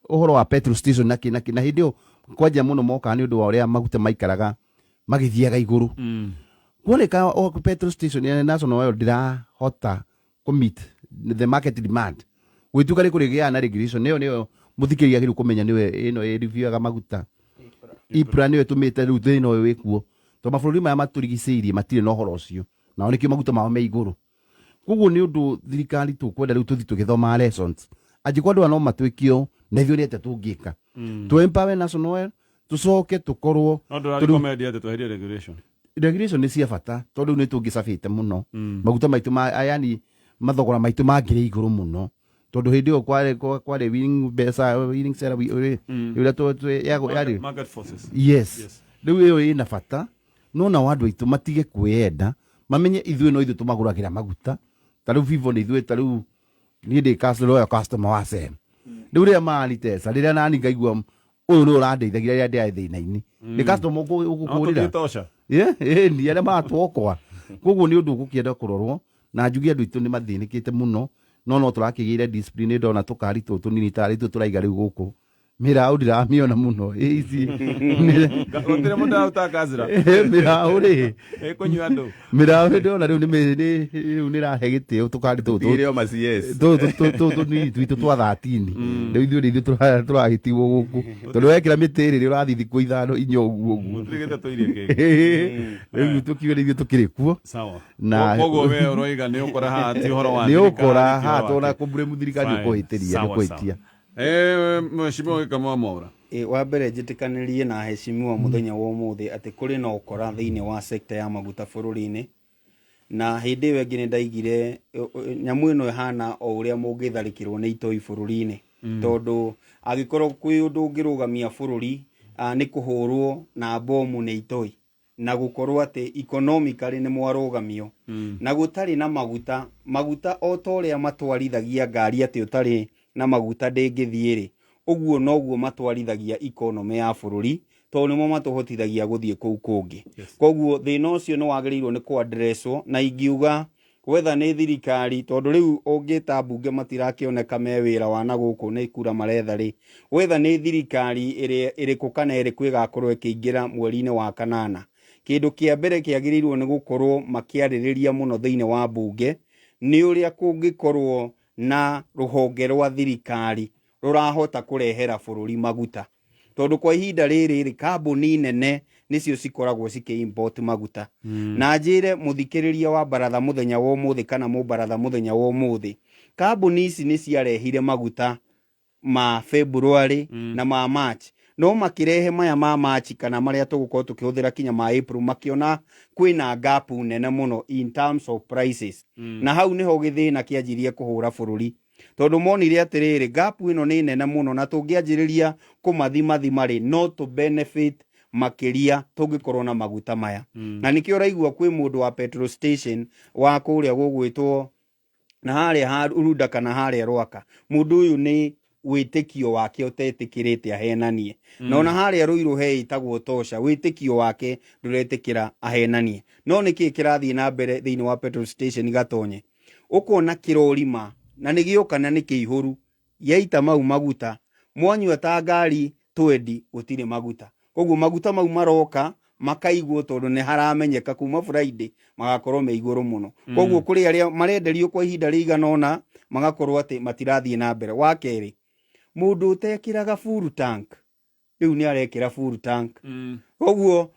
ũhoro wa petrol station na kĩ na kĩ. Na hĩndĩ ĩyo kwanja mũno mokaga nĩ ũndũ wa ũrĩa maguta maikaraga magĩthiaga igũrũ. Kuoneka o petrol station ya National Oil ndĩrahota kũ meet the market demand. Gũgĩtuĩka nĩ kũrĩgĩaga na regulation. Ĩyo nĩyo mũthikĩrĩria agĩrĩirwo kũmenya nĩwe ĩno ĩ review-aga maguta. EPRA nĩyo ĩtũmĩte rĩu thĩna ũyũ wĩkuo. Tondũ mabũrũri maya matũrigicĩirie matirĩ na ũhoro ũcio. Nao nĩkĩo maguta mao me igũrũ. Koguo nĩ ũndũ thirikari tũkwenda rĩu tũthiĩ tũgĩthomaga lessons. Angĩkorwo andũ aya no matwĩke ũũ, na ithuĩ nĩ atĩa tũngĩka? Tũ empower National Oil, tũcoke tũkorwo No ndũra tondũ recommend atĩ tweherie regulation. Regulation nĩ cia bata tondũ rĩu nĩ tũngĩcabĩte mũno. Maguta maitũ ma, yani mathogora maitũ mangĩrĩ igũrũ mũno. Tondũ hĩndĩ ĩyo kwarĩ winning mbeca, winning seller, ĩrĩa yarĩ Market forces. Yes. Yes. Rĩu ĩyo ĩna bata, no nao andũ aitũ matige kwĩyenda, mamenye ithuĩ no ithuĩ tũmagũragĩra maguta. Ta rĩu Vivo nĩ ithuĩ, ta rĩu niĩ ndĩ loyal customer wa Shell. Rĩu rĩrĩa maranitesa, rĩrĩa nani ngaigua ũyũ nĩ ũrandeithagia rĩrĩa ndĩarĩ thĩna-inĩ. Nĩ customer ũgũkũrĩra. No tũthiĩ Yeah, ni arĩa maratwokwa. Koguo nĩ ũndũ ũgũkĩenda kũrorwo, na njuge andũ aitũ nĩ mathĩnĩkĩte mũno, no tũrakĩgĩire discipline, ndona tũkari tũtũ tũnini tarĩ tũ tũraiga rĩu gũkũ. Mĩraũ ndiramĩona mũno. Ĩ, ici. Gũtirĩ mũndũ araruta kazira. Mĩraũ rĩ. Ĩkũnyua andũ. Mĩraũ nĩ ndĩrona rĩu rĩu nĩ ĩrahe gĩtĩo tũkari tũtũ. Tigĩrĩre o ma CS. Tũtũ tũnini twitũ twa 13. Rĩu ithuĩ nĩ ithuĩ tũragĩtigwo gũkũ. Tondũ wekĩra mĩtĩ ĩrĩ ũrathiĩ thikũ ithano inya ũguo ũguo. Gũtirĩ gĩte tũirie kĩngĩ. Rĩu tũkiuge nĩ ithuĩ tũkĩrĩ kuo. Sawa. Na Koguo we ũroiga nĩ ũkora haha ti ũhoro wa nĩ thirikari, ũkora ti haha ũhoro wa tona kĩ. kũmburemu thirikari Fine. ũkũhĩtĩria, nĩ Sawa, ũkũhĩtia. sawa. Mheshimiwa Gĩkamau Mwaura. Wa mbere njĩtĩkanĩrie na heshimiwa mũthenya wa ũmũthĩ atĩ kũrĩ na ũkora thĩinĩ wa sector ya maguta bũrũri-inĩ. Na hĩndĩ ĩyo ĩngĩ nĩ ndaigire nyamũ ĩno ĩhana o ũrĩa mũngĩtharĩkĩrwo nĩ itoi bũrũri-inĩ. Tondũ angĩkorwo kwĩ ũndũ ũngĩrũgamia bũrũri, nĩ kũhũrwo na bomu nĩ itoi na gũkorwo atĩ economically nĩ mwarũgamio na gũtarĩ na maguta. Maguta o ta ũrĩa matwarithagia ngari atĩ ũtarĩ na maguta ndĩngĩthiĩ rĩ, ũguo noguo matwarithagia economy ya bũrũri, tondũ nĩmo matũhotithagia gũthiĩ kũu kũngĩ. Koguo thĩna ũcio nĩ wagĩrĩirwo nĩ kũ-addresswo, na ingiuga wetha nĩ thirikari, tondũ rĩu ũngĩta mbunge matirakĩoneka me wĩra wa na gũkũ nĩ kura maretha rĩ, wetha nĩ thirikari ĩrĩa ĩrĩkũ kana ĩrĩkũ ĩgakorwo ĩkĩingĩra mweri-inĩ wa kanana, kĩndũ kĩa mbere kĩagĩrĩirwo nĩ gũkorwo makĩarĩrĩria mũno thĩinĩ wa mbunge nĩ ũrĩa kũngĩkorwo na rũhonge rwa thirikari rũrahota kũrehera bũrũri maguta. Tondũ kwa ihinda rĩrĩ rĩ, kambuni nene nĩcio cikoragwo cikĩ import maguta. Na njĩre mũthikĩrĩria wa baratha mũthenya wa ũmũthĩ kana mũbaratha mũthenya wa ũmũthĩ, kambuni ici nĩ ciarehire maguta ma February na ma March, no makĩrehe maya ma March kana marĩa tũgũkorwo tũkĩhũthĩra kinya ma April, makĩona kwĩna gap nene mũno in terms of prices. Na hau nĩho gĩthĩna kĩanjirie kũhũra bũrũri, tondũ monire atĩrĩrĩ, gap ĩno nĩ nene mũno na tũngĩanjĩrĩria kũmathimathima rĩ, no tũ benefit makĩria tũngĩkorwo na maguta maya. Na nĩkĩo ũraigua kwĩ mũndũ wa petrol station wa kũrĩa gũgwĩtwo na harĩa ha Runda kana harĩa Rwaka, mũndũ ũyũ nĩ wĩtĩkio wake ũtetĩkĩrĩte ahenanie. Na ona harĩa Ruiru he ĩtagwo Tosha, wĩtĩkio wake ndũretĩkĩra ahenanie. No nĩkĩ kĩrathiĩ na mbere thĩinĩ wa petrol station Gatonye? Ũkona kĩrorima na nĩ gĩoka na nĩ kĩihũru, yaita mau maguta, mwanyua ta ngari twendi gũtirĩ maguta. Koguo maguta mau maroka makaigwo tondũ nĩ haramenyeka kuma Friday magakorwo me igũrũ mũno. Koguo kũrĩ arĩa marenderio kwa ihinda rĩigana ũna magakorwo atĩ matirathiĩ na mbere. Wa kerĩ, mũndũ ũtekĩraga full tank rĩu nĩ arekĩra full tank. Koguo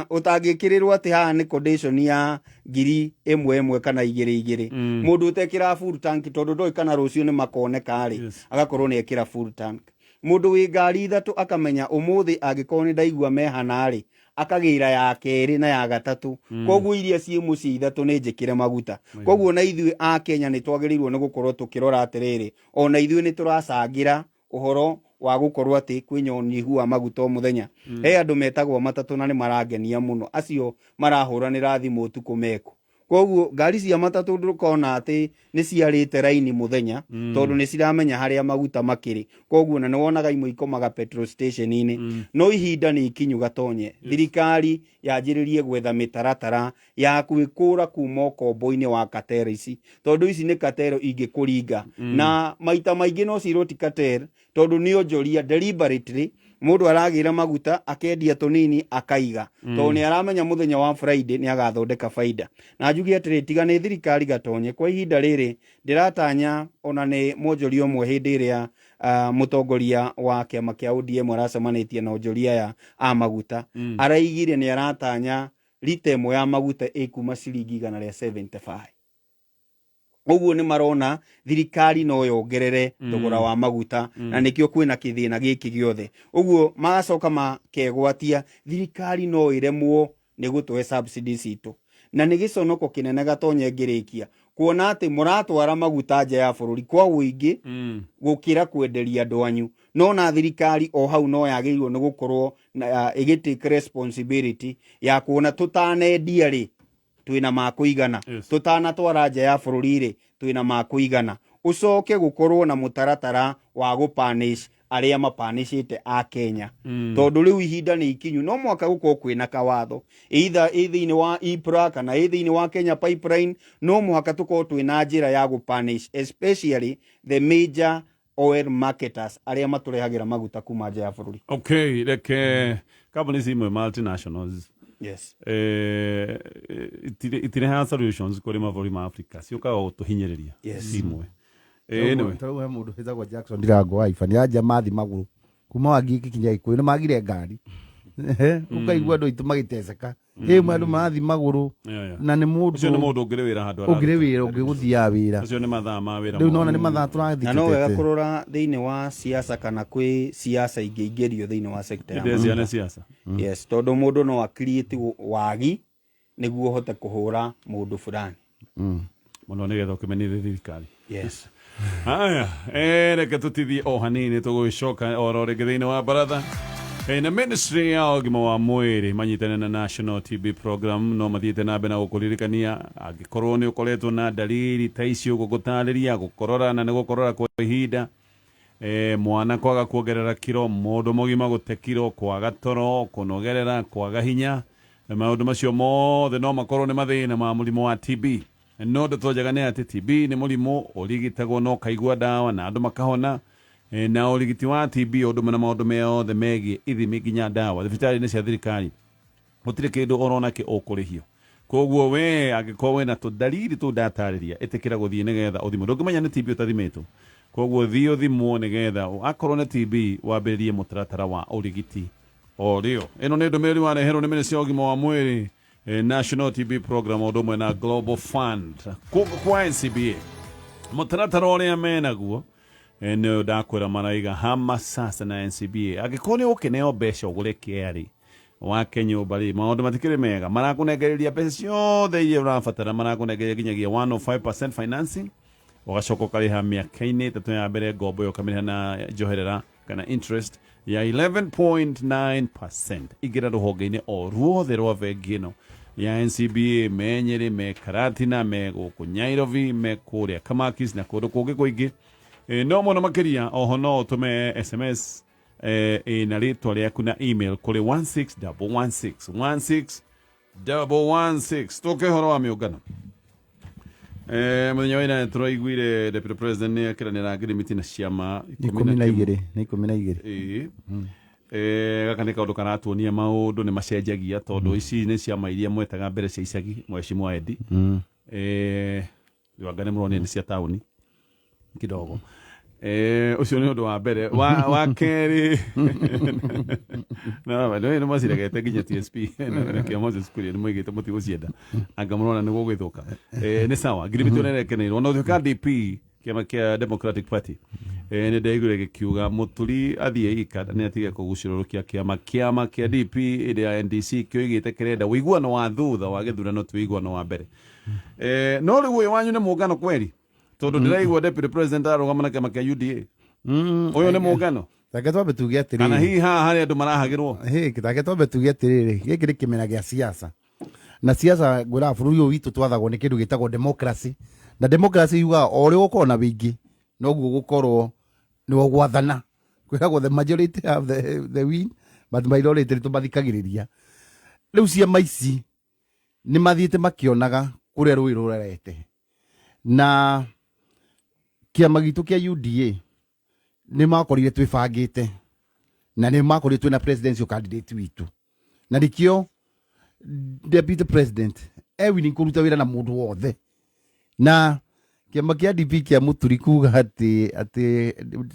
ũtangĩkĩrĩrwo atĩ haha nĩ condition ya ngiri ĩmwe ĩmwe kana igĩrĩ igĩrĩ, mũndũ ũtekĩraga full tank tondũ ndoĩ kana rũciũ nĩ makoneka rĩ, agakorwo nĩ ekĩra full tank. Mũndũ wĩ ngari ithatũ akamenya ũmũthĩ angĩkorwo nĩ ndaigua mehana rĩ, akagĩra ya kerĩ na ya gatatũ. Koguo iria ciĩ mũciĩ ithatũ nĩ njĩkĩre maguta. Koguo na ithuĩ a Kenya nĩ twagĩrĩirwo nĩ gũkorwo tũkĩrora atĩrĩrĩ, ona ithuĩ nĩ tũracangĩra ũhoro wa gũkorwo atĩ kwĩna ũnyihu wa maguta o mũthenya. He andũ metagwo matatũ na nĩ marangenia mũno, acio marahũranĩra thimũ ũtukũ meko. Koguo ngari cia matatũ ndũkona atĩ nĩ ciarĩte raini mũthenya, tondũ nĩ ciramenya harĩa maguta makĩrĩ. Koguo na nĩ wonaga imwe ikomaga petrol station-inĩ. No ihinda nĩ ikinyu Gatonye, thirikari yanjĩrĩrie gwetha mĩtaratara ya gwĩkũra kuma ũkombo-inĩ wa katero ici, tondũ ici nĩ katero ingĩkũringa. Na maita maingĩ no cirwo ti cartel, tondũ nĩ onjoria deliberately. Mũndũ aragĩra maguta akendia tũnini akaiga, tondũ nĩ aramenya mũthenya wa Friday nĩ agathondeka baida. Na njuge atĩrĩ, tiga nĩ thirikari Gatonye, kwa ihinda rĩrĩ ndĩratanya ona nĩ mwonjoria ũmwe hĩndĩ ĩrĩa mũtongoria wa kĩama kĩa ODM aracemanĩtie na onjoria aya a maguta, araigire nĩ aratanya rita ĩmwe ya maguta ĩkuma ciringi 175. Ũguo nĩ marona thirikari no yongerere thogora wa maguta, na nĩkĩo kwĩna kĩthĩna gĩkĩ gĩothe. Ũguo magacoka makegwatia thirikari no ĩremwo nĩ gũtũhe subsidy citũ. Na nĩ gĩconoko kĩnene Gatonye ngĩrĩkia kuona atĩ mũratwara maguta nja ya bũrũri kwa ũingĩ gũkĩra kwenderia andũ anyu. No na thirikari o hau no yagĩrĩirwo nĩ gũkorwo ĩgĩ take responsibility ya kuona tũtanendia rĩ, twĩna ma kũigana. Tũtanatwara nja ya bũrũri rĩ, twĩna ma kũigana. Ũcoke gũkorwo na mũtaratara wa gũ-punish arĩa mapanishĩte a Kenya, tondũ rĩu ihinda nĩ ikinyu, no mwaka gũkorwo kwĩna kawatho, either ĩ thĩinĩ wa EPRA kana ĩ thĩinĩ wa Kenya Pipeline. No mũhaka tũkorwo twĩna njĩra ya gũ-punish especially the major oil marketers arĩa matũrehagĩra maguta kuma nja ya bũrũri. Okay, reke companies imwe multinationals itirehaga solutions kũrĩ mabũrũri ma Africa, ciũkaga gũtũhinyĩrĩria. Imwe. Anyway. Tarĩu he mũndũ wĩtagwo Jackson Ndirango wa Iba nĩanjia mathi magũrũ kuma Wangigĩ kinya Gĩkũyũ nĩ magire ngari. Ũkaigua andũ aitũ magĩteceka ĩ andũ marathiĩ magũrũ. Na nĩ mũndũ ũcio nĩ mũndũ ũngĩrĩ wĩra handũ. Ũngĩrĩ wĩra, ũngĩ gũthiaga wĩra. Ũcio nĩ mathaa ma wĩra. Rĩu nona nĩ mathaa tũrathiĩ. Na no wega tũtete. Kũrora thĩinĩ wa siasa kana kwĩ siasa ingĩingĩrio thĩinĩ wa sector ya Hĩndĩ cia nĩ siasa. Yes, tondũ mũndũ no a create wagi nĩguo ũhote kũhũra mũndũ fulani. Mũno nĩgetha ũkĩmenyithie thirikari. Yes. Haya, reke tũtithie o hanini, tũgũgĩcoka oro rĩngĩ thĩinĩ wa baratha. Na ministry ya ũgima wa mwĩrĩ manyitane na National TB Program no mathiĩte na mbere na gũkũririkania angĩkorwo nĩ ũkoretwo na dalili ta icio gũgũtarĩria gũkorora, na nĩ gũkorora kwa ihinda, mwana kwaga kuongerera kiro, mũndũ mũgima gũte kiro, kwaga toro, kũnogerera, kwaga hinya, maũndũ macio mothe no makorwo nĩ mathĩna ma mũrimũ wa TB. No ndeto njega nĩ atĩ TB nĩ mũrimũ ũrigitagwo na ũkaigua ndawa na andũ makahona. Na ũrigiti wa TB ũndũ ũmwe na maũndũ mothe megiĩ ithimi nginya ndawa thibitarĩ-inĩ cia thirikari, gũtirĩ kĩndũ orona kĩ ũkũrĩhio. Koguo we angĩkorwo wĩna tũdariri tũu ndatarĩria, ĩtĩkĩra gũthiĩ nĩgetha ũthimwo. Ndũngĩmenya nĩ TB ũtathimĩtwo, koguo thiĩ ũthimwo nĩgetha akorwo nĩ TB wambĩrĩrie mũtaratara wa ũrigiti o rĩo. Ĩno nĩ ndũmĩrĩri wareherwo nĩ Ministry ya ũgima wa mwĩrĩ, National TB Program ũndũ ũmwe na Global Fund kwa NCBA. Mũtaratara ũrĩa menaguo nĩ ũyũ ndakwĩra, maraiga hama sasa na NCBA. Angĩkorwo nĩ ũkĩneo mbeca ũgũre kĩarĩ wake nyũmba rĩ, maũndũ matikĩrĩ mega, marakũnengereria mbeca ciothe iria ũrabatara, marakũnengereria nginyagia 105% financing, ũgacoka ũkarĩha mĩaka-inĩ 3 ya mbere ngombo ĩyo ũkamĩrĩha na njoherera kana interest ya 11.9%. Ingĩra rũhonge-inĩ o ruothe rwa bengi ĩno ya NCBA, me Nyĩrĩ, me Karatina, me gũkũ Nyairobi, me kũrĩa Kamakis na kũndũ kũngĩ kũingĩ. No mũno makĩria oho no ũtũme SMS ĩna rĩtwa rĩaku na email kũrĩ 16116, 16116. Tũke ũhoro wa mĩũngano. Mũthenya wa ira tũraiguire Deputy President nĩ akĩranĩra ngirimiti na ciama 12, nĩ 12. Ĩĩ. Gaka nĩ kaũndũ karatuonia maũndũ nĩ macenjagia, tondũ ici nĩ ciama iria mwetaga mbere cia icagi, mheshimiwa Eddie. Rĩu anga nĩ mũronire nĩ cia taũni kidogo. Ũcio nĩ ũndũ wa mbere. Wa kerĩ, nĩ maciregete nginya TSP na kĩa Moses Kuria nĩ moigĩte mũtigũcienda, anga mũrona nĩ gũgĩthũka. Nĩ sawa, ngirimiti ũrĩa ĩrekeneirwo na ũtuĩka DP, kĩama kĩa Democratic Party, nĩ ndaiguire gĩkiuga Mũturi athiĩ ika nĩ atige kũgucĩrũrũkia kĩama kĩa DP ĩrĩa ya NDC kĩoigĩte kĩrenda ũiguano wa thutha wa gĩthurano ti ũiguano wa mbere. No rĩu ũyũ wanyu nĩ mũngano kweri, tondũ ndĩraigua Deputy President ararũgama na kĩama kĩa UDA. Ũyũ nĩ mũngano? Reke twambe tuge kana atĩrĩrĩ, hihi haha harĩ andũ marahagĩrwo? Hĩ, reke twambe tuge atĩrĩrĩ, gĩkĩ nĩ kĩmera gĩa siasa, na siasa ngwĩraga bũrũri ũyũ witũ twathagwo nĩ kĩndũ gĩtagwo democracy, na democracy yugaga o ũrĩa ũgũkorwo na wĩingĩ noguo ũgũkorwo nĩwe ũgwathana. Kwĩragwo the majority have the win but minority nĩ tũmathikagĩrĩria. Rĩu ciama ici nĩ mathiĩte makĩonaga kũrĩa rũĩ rũrorete, na kĩama gitũ kĩa UDA nĩ makorire twĩbangĩte, na nĩ makorire twĩna presidential candidate witũ, na nĩkĩo Deputy President e willing kũruta wĩra na mũndũ wothe. Na kĩama kĩa DP kĩa Mũturi kuga atĩ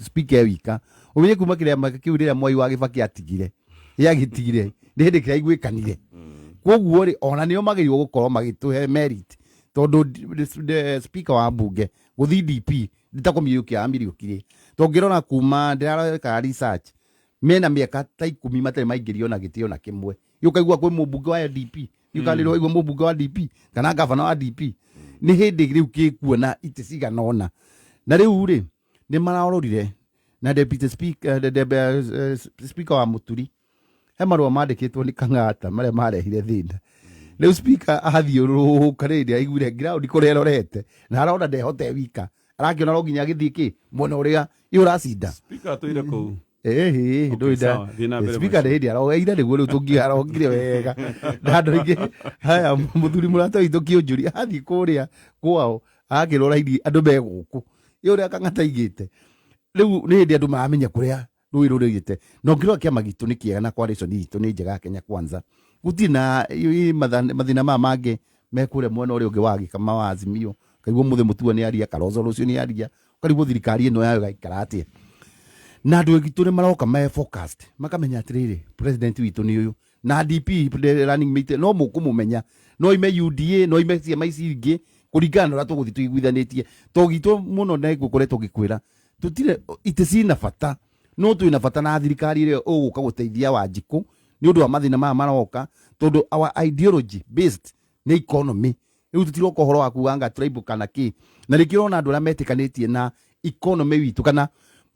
speaker e wika, ũmenye kuma kĩama kĩu rĩrĩa Mwai wa Kĩbakĩ atigire, yagĩtigire nĩ hĩndĩ kĩraiguĩkanire. Koguo rĩ, ona nĩo magĩrĩirwo gũkorwo magĩtũhe merit, tondũ speaker wa mbunge gũthiĩ DP nĩ ta kũmiriũkia amiriũkirie. Tũngĩrora kuma ndĩrareka research, mena mĩaka ta 10 matarĩ maingĩrio na gĩtĩ ona kĩmwe. Ũkaigua kwĩ mũmbunge wa DP, ũkanĩrwo waigua mũmbunge wa DP kana gavana wa DP, nĩ hĩndĩ rĩu gĩkuona itĩ cigana ũna. Na rĩu rĩ, nĩ mararorire na deputy speaker, speaker wa Mũturi, he marũa mandĩkĩtwo nĩ Kang'ata marĩa marehire thĩna. Rĩu speaker athiũrũrũka rĩrĩ aiguire ground kũrĩa ĩrorete, na arona ndehote wika, arakĩona no nginya agĩthiĩ kĩ mwena ũrĩa ĩ ũracinda. Speaker atũire kũu. Ĩhĩ, Okay, ndũĩ sawa, thiĩ na mbere. Speaker nĩ hĩndĩ arogeire nĩguo rĩu tũngiuga arongire wega. Na andũ aingĩ haya, mũthuri mũrata witũ Kĩũnjũri athiĩ kũrĩa kwao akĩrora iria andũ me gũkũ ĩ ũrĩa Kang'ata aigĩte. Rĩu nĩ hĩndĩ andũ maramenya kũrĩa rũĩ rũrĩgĩte. Na ũngĩrora kĩama gitũ nĩ kĩega na coalition itũ nĩ njega ya Kenya Kwanza, gũtirĩ na mathĩna maya mangĩ me kũrĩa mwena ũrĩa ũngĩ wa gĩkama wa Azimio. Kaigua mũthĩ Mũtua nĩ aria, Kalonzo rũciũ nĩ aria, ũkarigwo thirikari ĩno yayo ĩgaikara atĩa. Na andũ aitũ nĩ maroka me focused, makamenya atĩrĩrĩ, president witũ nĩ ũyũ, na DP running mate no mũkũmũmenya, no ime UDA, no ime ciama ici ingĩ kũringana na ũrĩa tũgũthiĩ tũiguithanĩtie. To gitũ mũno na ngũkoretwo ngĩkwĩra tũtirĩ itĩ cina bata, no twĩna bata na thirikari ĩrĩa ĩgũka gũteithia Wanjikũ nĩ ũndũ wa mathĩna maya maroka, tondũ our ideology based nĩ economy. Rĩu tũtiroka ũhoro wa kuga anga tribe kana kĩ. Na rĩngĩ ũrona andũ arĩa metĩkanĩtie na economy witũ kana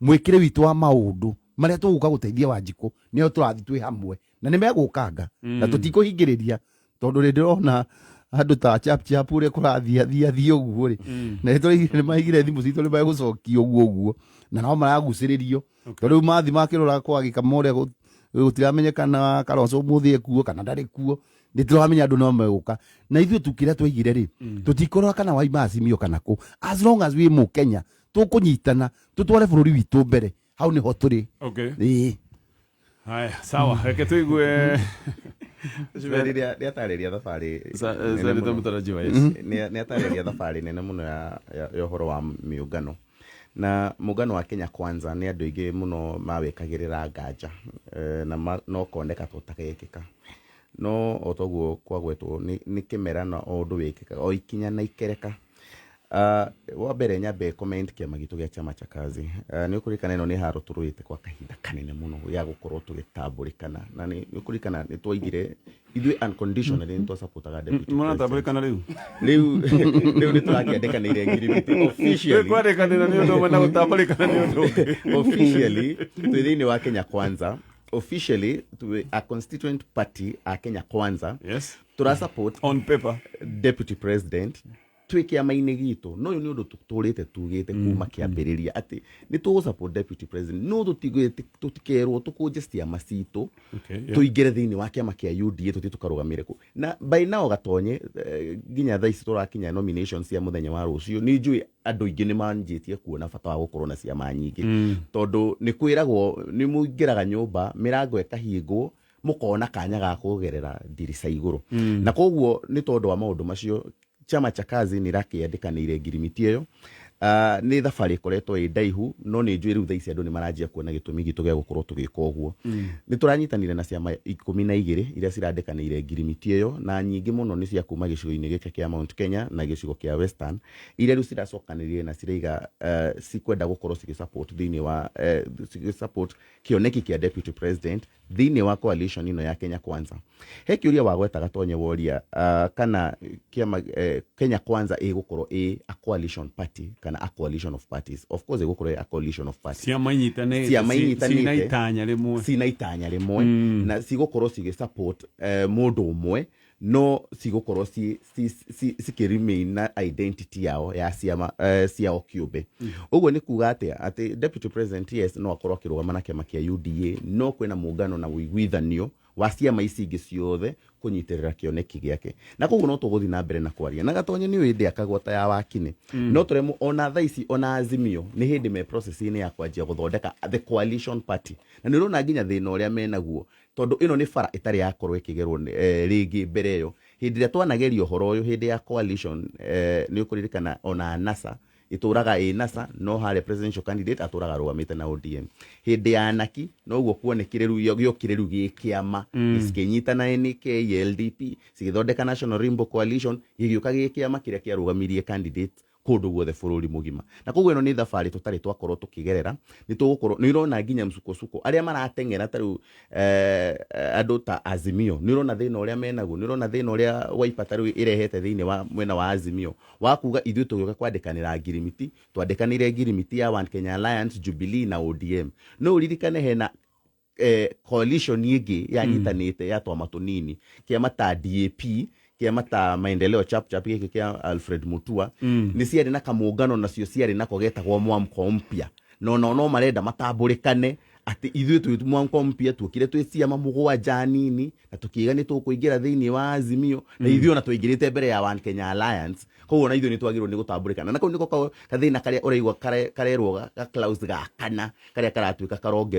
mwĩkĩre witũ wa maũndũ marĩa tũgũka gũteithia Wanjikũ, nĩo tũrathiĩ twĩ hamwe na nĩ megũkanga na tũtikũhingĩrĩria, tondũ rĩ ndĩrona andũ ta chap chap ũrĩa kũrathiĩ athiĩ athiĩ ũguo rĩ, na nĩ maigire thimũ citũ, nĩ megũcokia ũguo ũguo na no maragucĩrĩrio, tondũ rĩu mathi makĩrora kwagĩkama ũrĩa gũtiramenyekana Kalonzo ũmũthĩ ekuo kana ndarĩ kuo. Nĩ tũramenya andũ no megũka na ithuĩ tu kĩrĩa twaigire rĩ, tũtikũrora kana waima Azimio kana kũ, as long as wĩ Mũkenya, tũkũnyitana tũtware bũrũri witũ mbere. Hau nĩho tũrĩ. Ĩĩ. Haya, sawa, reke tuigue. Rĩrĩa nĩatarĩria thabarĩ nene Senator mũno. Mutarajiwa, yes. Nĩatarĩria thabarĩ nene mũno ya ũhoro wa mĩũngano, na mũngano wa Kenya Kwanza nĩ andũ aingĩ mũno mawĩkagĩrĩra nganja, na no koneka ta ũtagekĩka, no o toguo kwagwetwo nĩ kĩmera na o ũndũ wĩkĩkaga o ikinya na ikereka. Wa mbere nyambe comment kĩama gitũ gĩa Chama cha Kazi. Nĩ ũkũririkana ĩno nĩ haro tũrũĩte kwa kahinda kanene mũno ya gũkorwo tũgĩtambũrĩkana, na nĩ ũkũririkana nĩ twaigire ithuĩ unconditionally nĩ twasupportaga deputy president. Mũratambũrĩkana rĩu? Rĩu nĩ tũrakĩandĩkanĩire ngirimiti officially. Kwandĩkanĩra nĩ ũndũ ũmwe na gũtambũrĩkana nĩ ũndũ ũngĩ. Officially twĩ thĩinĩ wa Kenya Kwanza, officially twĩ a constituent party a Kenya Kwanza. Tũra support on paper deputy president twĩ kĩama-inĩ gitũ, no ũyũ nĩ ũndũ tũtũrĩte tugĩte kuma kĩambĩrĩria atĩ nĩ tũgũ support deputy president, no tũtikerwo tũkũnje ciama citũ tũingĩre thĩinĩ wa kĩama kĩa UDA, tũthiĩ tũkarũgamĩre kũ. Na by now gatonye, nginya thaa ici tũrakinya nomination cia mũthenya wa rũciũ, nĩ njũĩ andũ aingĩ nĩ manjĩtie kuona bata wa gũkorwo na ciama nyingĩ, tondũ nĩ kwĩragwo nĩ mũingĩraga nyũmba mĩrango ĩkahingwo, mũkona kanya ga kũgerera ndirica igũrũ. Na koguo nĩ tondũ wa maũndũ macio, Chama cha Kazi nĩ ĩrakĩandĩkanĩire ngirimiti ĩyo. Nĩ thabarĩ ĩkoretwo ĩ ndaihu, no nĩ njũĩ rĩu thaa ici andũ nĩ maranjia kuona gĩtũmi gitũ gĩa gũkorwo tũgĩka ũguo. Nĩ tũranyitanire na ciama 12 iria cirandĩkanĩire ngirimiti ĩyo, na nyingĩ mũno nĩ cia kuma gĩcigo-inĩ gĩkĩ kĩa Mount Kenya na gĩcigo kĩa Western, iria rĩu ciracokanĩrĩire na ciraiga cikwenda gũkorwo cigĩ support thĩinĩ wa cigĩ support kĩoneki kĩa deputy president thĩinĩ wa coalition ĩno ya Kenya Kwanza. He kĩũria wagweta Gatonye, woria kana kĩama Kenya Kwanza ĩgũkorwo ĩ a coalition party kana a coalition of parties. Of course ĩgũkorwo ĩ a coalition of parties. Ciama inyitanĩte. Ciama inyitanĩte. Cina itanya rĩmwe. Cina itanya rĩmwe na cigũkorwo cigĩ support mũndũ ũmwe, no cigũkorwo cikĩ remain na identity yao ya ciama ciao kĩũmbe. Ũguo nĩ kuga atĩa? Atĩ deputy president, yes, no akorwo akĩrũgama na kĩama kĩa UDA, no kwĩna mũngano na ũiguithanio wa ciama ici ingĩ ciothe kũnyitĩrĩra kĩoneki gĩake, na koguo no tũgũthiĩ na mbere na kwaria na Gatonye. Nĩ ũĩ ndĩakagwo ta ya wakine, no tũremwo. Ona thaa ici ona Azimio nĩ hĩndĩ me process-inĩ ya kwanjia gũthondeka the coalition party, na nĩ ũrona nginya thĩna ũrĩa menaguo, tondũ ĩno nĩ bara ĩtarĩ yakorwo ĩkĩgerwo rĩngĩ mbere ĩyo. Hĩndĩ ĩrĩa twanageria ũhoro ũyũ hĩndĩ ya coalition, nĩ ũkũririkana ona NASA ĩtũraga ĩ NASA, no harĩa presidential candidate atũraga arũgamĩte na ODM. Hĩndĩ ya Naki noguo kuonekire, rĩu gĩokire rĩu gĩ kĩama, cikĩnyitana NK, LDP, cigĩthondeka National Rainbow Coalition, gĩgĩũka gĩ kĩama kĩrĩa kĩarũgamirie candidate kũndũ guothe bũrũri mũgima. Na koguo ĩno nĩ thabarĩ tũtarĩ twakorwo tũkĩgerera. Nĩ tũgũkorwo nĩ ũrona nginya msukosuko arĩa marateng'era ta rĩu andũ ta Azimio, nĩ ũrona thĩna ũrĩa menaguo, nĩ ũrona thĩna ũrĩa Wiper ta rĩu ĩrehete thĩinĩ wa mwena wa Azimio wa kuga ithuĩ tũgĩũka kwandĩkanĩra ngirimiti, twandĩkanĩire ngirimiti ya One Kenya Alliance, Jubilee na ODM. No ũririkane hena coalition ĩngĩ yanyitanĩte ya twama tũnini, kĩama ta DAP, kĩama ta Maendeleo Chap Chap gĩkĩ kĩa Alfred Mutua, nĩ ciarĩ na kamũngano nacio ciarĩ nako getagwo Mwamko Mpya, no nao no marenda matambũrĩkane atĩ ithuĩ twĩ Mwamko Mpya tuokire twĩ ciama 7 nini na tũkiuga nĩ tũkũingĩra thĩinĩ wa Azimio, na ithuĩ ona twaingĩrĩte mbere ya One Kenya Alliance, koguo ona ithuĩ nĩ twagĩrĩirwo nĩ gũtambũrĩkana. Na kau nĩko kathĩna karĩa ũraigua karerwo ga clause ga kana karĩa karatuĩka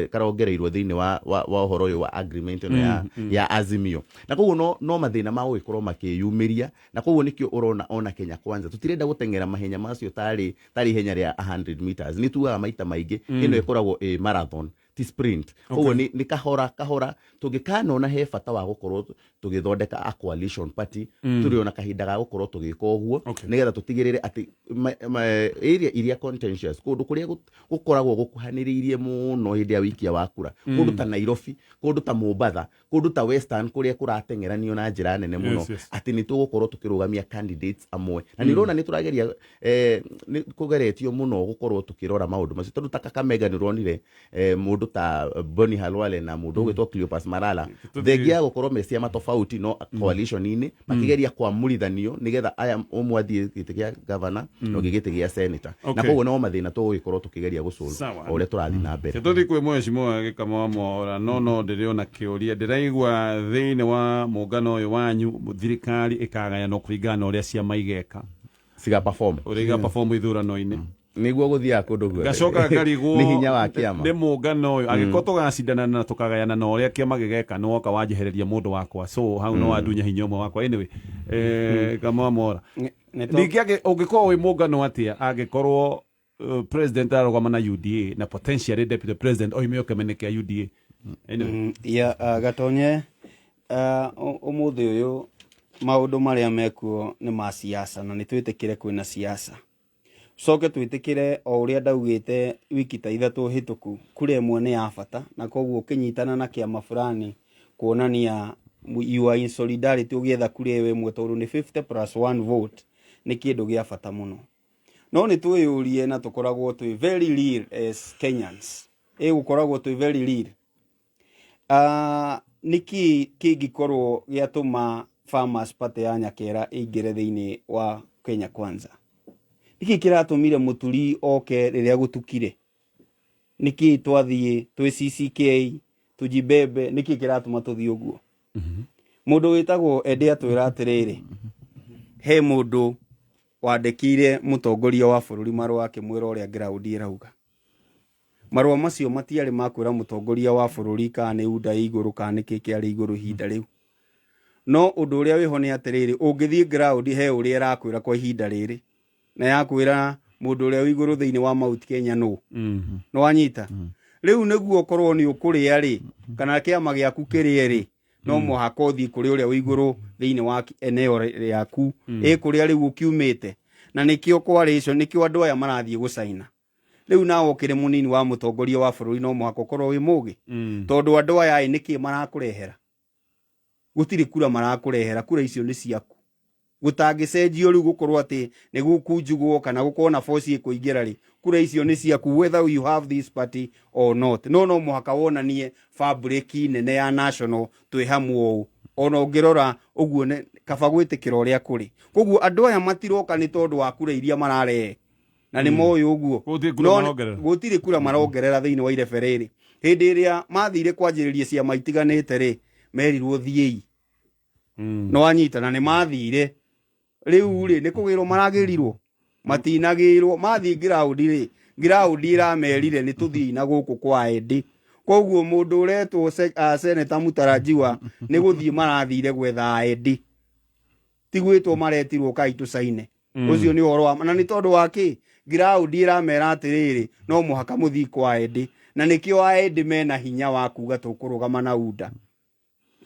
karongereirwo thĩinĩ wa ũhoro ũyũ wa agreement ĩno ya Azimio. Na koguo no mathĩna ma gũgĩkorwo makĩyumĩria, na koguo nĩkĩo ũrona ona Kenya Kwanza tũtirenda gũteng'era mahenya macio tarĩ ihenya rĩa 100 meters. Nĩ tugaga maita maingĩ ĩno ĩkoragwo ĩ marathon, ti Ti sprint. Koguo nĩ kahora kahora tũngĩkanona he bata wa gũkorwo tũgĩthondeka a coalition party, tũrĩ ona kahinda ga gũkorwo tũgĩka ũguo, nĩgetha tũtigĩrĩre atĩ area iria contentious, kũndũ kũrĩa gũkoragwo gũkuhanĩrĩirie mũno hĩndĩ ya wĩikia wa kura, kũndũ ta Nairobi, kũndũ ta Mombatha, kũndũ ta Western kũrĩa kũrateng'eranio na njĩra nene mũno, atĩ nĩ tũgũkorwo tũkĩrũgamia candidates amwe. Na nĩ ũrona nĩ tũrageria, nĩ kũgeretio mũno gũkorwo tũkĩrora maũndũ macio, tondũ ta Kakamega nĩ ũronire mũndũ ta Boni Khalwale na mũndũ ũgwĩtwo Cleopas Malala, thengia ya gũkorwo me ciama tofauti no coalition-inĩ, makĩgeria kwamũrithanio nĩgetha aya ũmwe athiĩ gĩtĩ kĩa gavana na ũngĩ gĩtĩ gĩa senator. Na koguo no mathĩna tũgũgĩkorwo tũkĩgeria gũsolve o ũrĩa tũrathiĩ na mbere. Tũthiĩ kwĩ mheshimiwa Gĩkama wa Mwaũra, no ndĩrĩ ona kĩũria. Ndĩraigua thĩinĩ wa mũngano ũyũ wanyu thirikari ĩkagayanwo kũringana na ũrĩa ciama igeka, ciga perform, ũrĩa iga perform ithurano-inĩ. Nĩguo gũthiaga kũndũ guothe. Ngacoka ngarigwo nĩ hinya wa kĩama. Nĩ mũngano ũyũ angĩkorwo tũgacindana na tũkagayana na ũrĩa kĩama gĩgeka, nĩ woka wanjehereria mũndũ wakwa, so hau no wandunya hinya ũmwe wakwa. Anyway, Gĩkama wa Mwaũra, ningĩ ũngĩkorwo wĩ mũngano atĩa angĩkorwo president ararũgama na UDA na potentially deputy president oime o kĩmene kĩa UDA? Anyway. Ya, Gatonye, ũmũthĩ ũyũ maũndũ marĩa mekuo nĩ ma siasa, na nĩ twĩtĩkĩre kwĩna siasa, coke twĩtĩkĩre o ũrĩa ndaugĩte wiki ta 3 hĩtũku, kura ĩmwe nĩ ya bata, na koguo ũkĩnyitana na kĩama fulani kuonania you are in solidarity ũgĩetha kura ĩyo ĩmwe, tondũ nĩ 50 plus 1 vote, nĩ kĩndũ gĩa bata mũno. No nĩ twĩyũrie, na tũkoragwo twĩ very real as Kenyans, ĩgũkoragwo twĩ very real, nĩkĩ kĩngĩkorwo gĩatũma Farmers Party ya Nyakera ĩingĩre thĩinĩ wa Kenya Kwanza? Nĩkĩ kĩratũmire Mũturi oke rĩrĩa gũtukire? Nĩkĩ twathiĩ twĩ CCK tujibebe? Nĩkĩ kĩratũma tũthiĩ ũguo? Mũndũ wĩtagwo Ede atwĩra atĩrĩrĩ, he mũndũ wandĩkĩire mũtongoria wa bũrũri marũa akĩmwĩra ũrĩa ground ĩrauga. Marũa macio matiarĩ ma kwĩra mũtongoria wa bũrũri kana nĩ UDA ĩ igũrũ kana nĩkĩ kĩarĩ igũrũ ihinda rĩu. No ũndũ ũrĩa wĩho nĩ atĩrĩrĩ, ũngĩthiĩ ground he ũrĩa ĩrakwĩra kwa ihinda rĩrĩ, na yakwĩra mũndũ ũrĩa wĩ igũrũ thĩinĩ wa Mount Kenya nũ. Nĩ wanyita? Rĩu nĩguo ũkorwo nĩ ũkũrĩa rĩ, kana kĩama gĩaku kĩrĩe rĩ, no mũhaka ũthiĩ kũrĩ ũrĩa wĩ igũrũ thĩinĩ wa eneo rĩaku, ĩ kũrĩa rĩu ũkiumĩte. Na nĩkĩo coalition, nĩkĩo andũ aya marathiĩ gũcaina. Rĩu nawe ũkĩrĩ mũnini wa mũtongoria wa bũrũri, no mũhaka ũkorwo wĩ mũgĩ, tondũ andũ aya ĩ nĩkĩ marakũrehera? Gũtirĩ kura marakũrehera, kura icio nĩ ciaku. Gũtangĩcenjio rĩu gũkorwo atĩ nĩ gũkunjugwo kana gũkorwo na force ĩkũingĩra rĩ, kura icio nĩ ciaku whether you have this party or not. No mũhaka wonanie fabric nene ya national twĩ hamwe ũũ. Ona ũngĩrora ũguo nĩ kaba gwĩtĩkĩra ũrĩa kũrĩ. Koguo andũ aya matiroka nĩ tondũ wa kura iria mararehe, na nĩ moĩ ũguo. Gũtirĩ kura No marongerera. Gũtirĩ kura marongerera thĩinĩ wa irebe rĩrĩ. Hĩndĩ ĩrĩa mathire kwanjĩrĩria ciama itiganĩte rĩ, merirwo thiĩi. Nĩ wanyita? Na nĩ mathire. Rĩu rĩ, nĩ kũgĩrwo maragĩrirwo? Matinagĩrwo. Mathiĩ ground rĩ, ground ĩramerire nĩ tũthiĩ na gũkũ kwa Eddie. Koguo mũndũ ũretwo Senator Mutarajiwa nĩ gũthiĩ marathire gwetha Eddie, ti gwĩtwo maretirwo kai tũcaine. Ũcio nĩ ũhoro wa na nĩ tondũ wa kĩ? Ground ĩramera atĩrĩrĩ, no mũhaka mũthiĩ kwa Eddie, na nĩkĩo Eddie mena hinya wa kuga tũkũrũgama na UDA,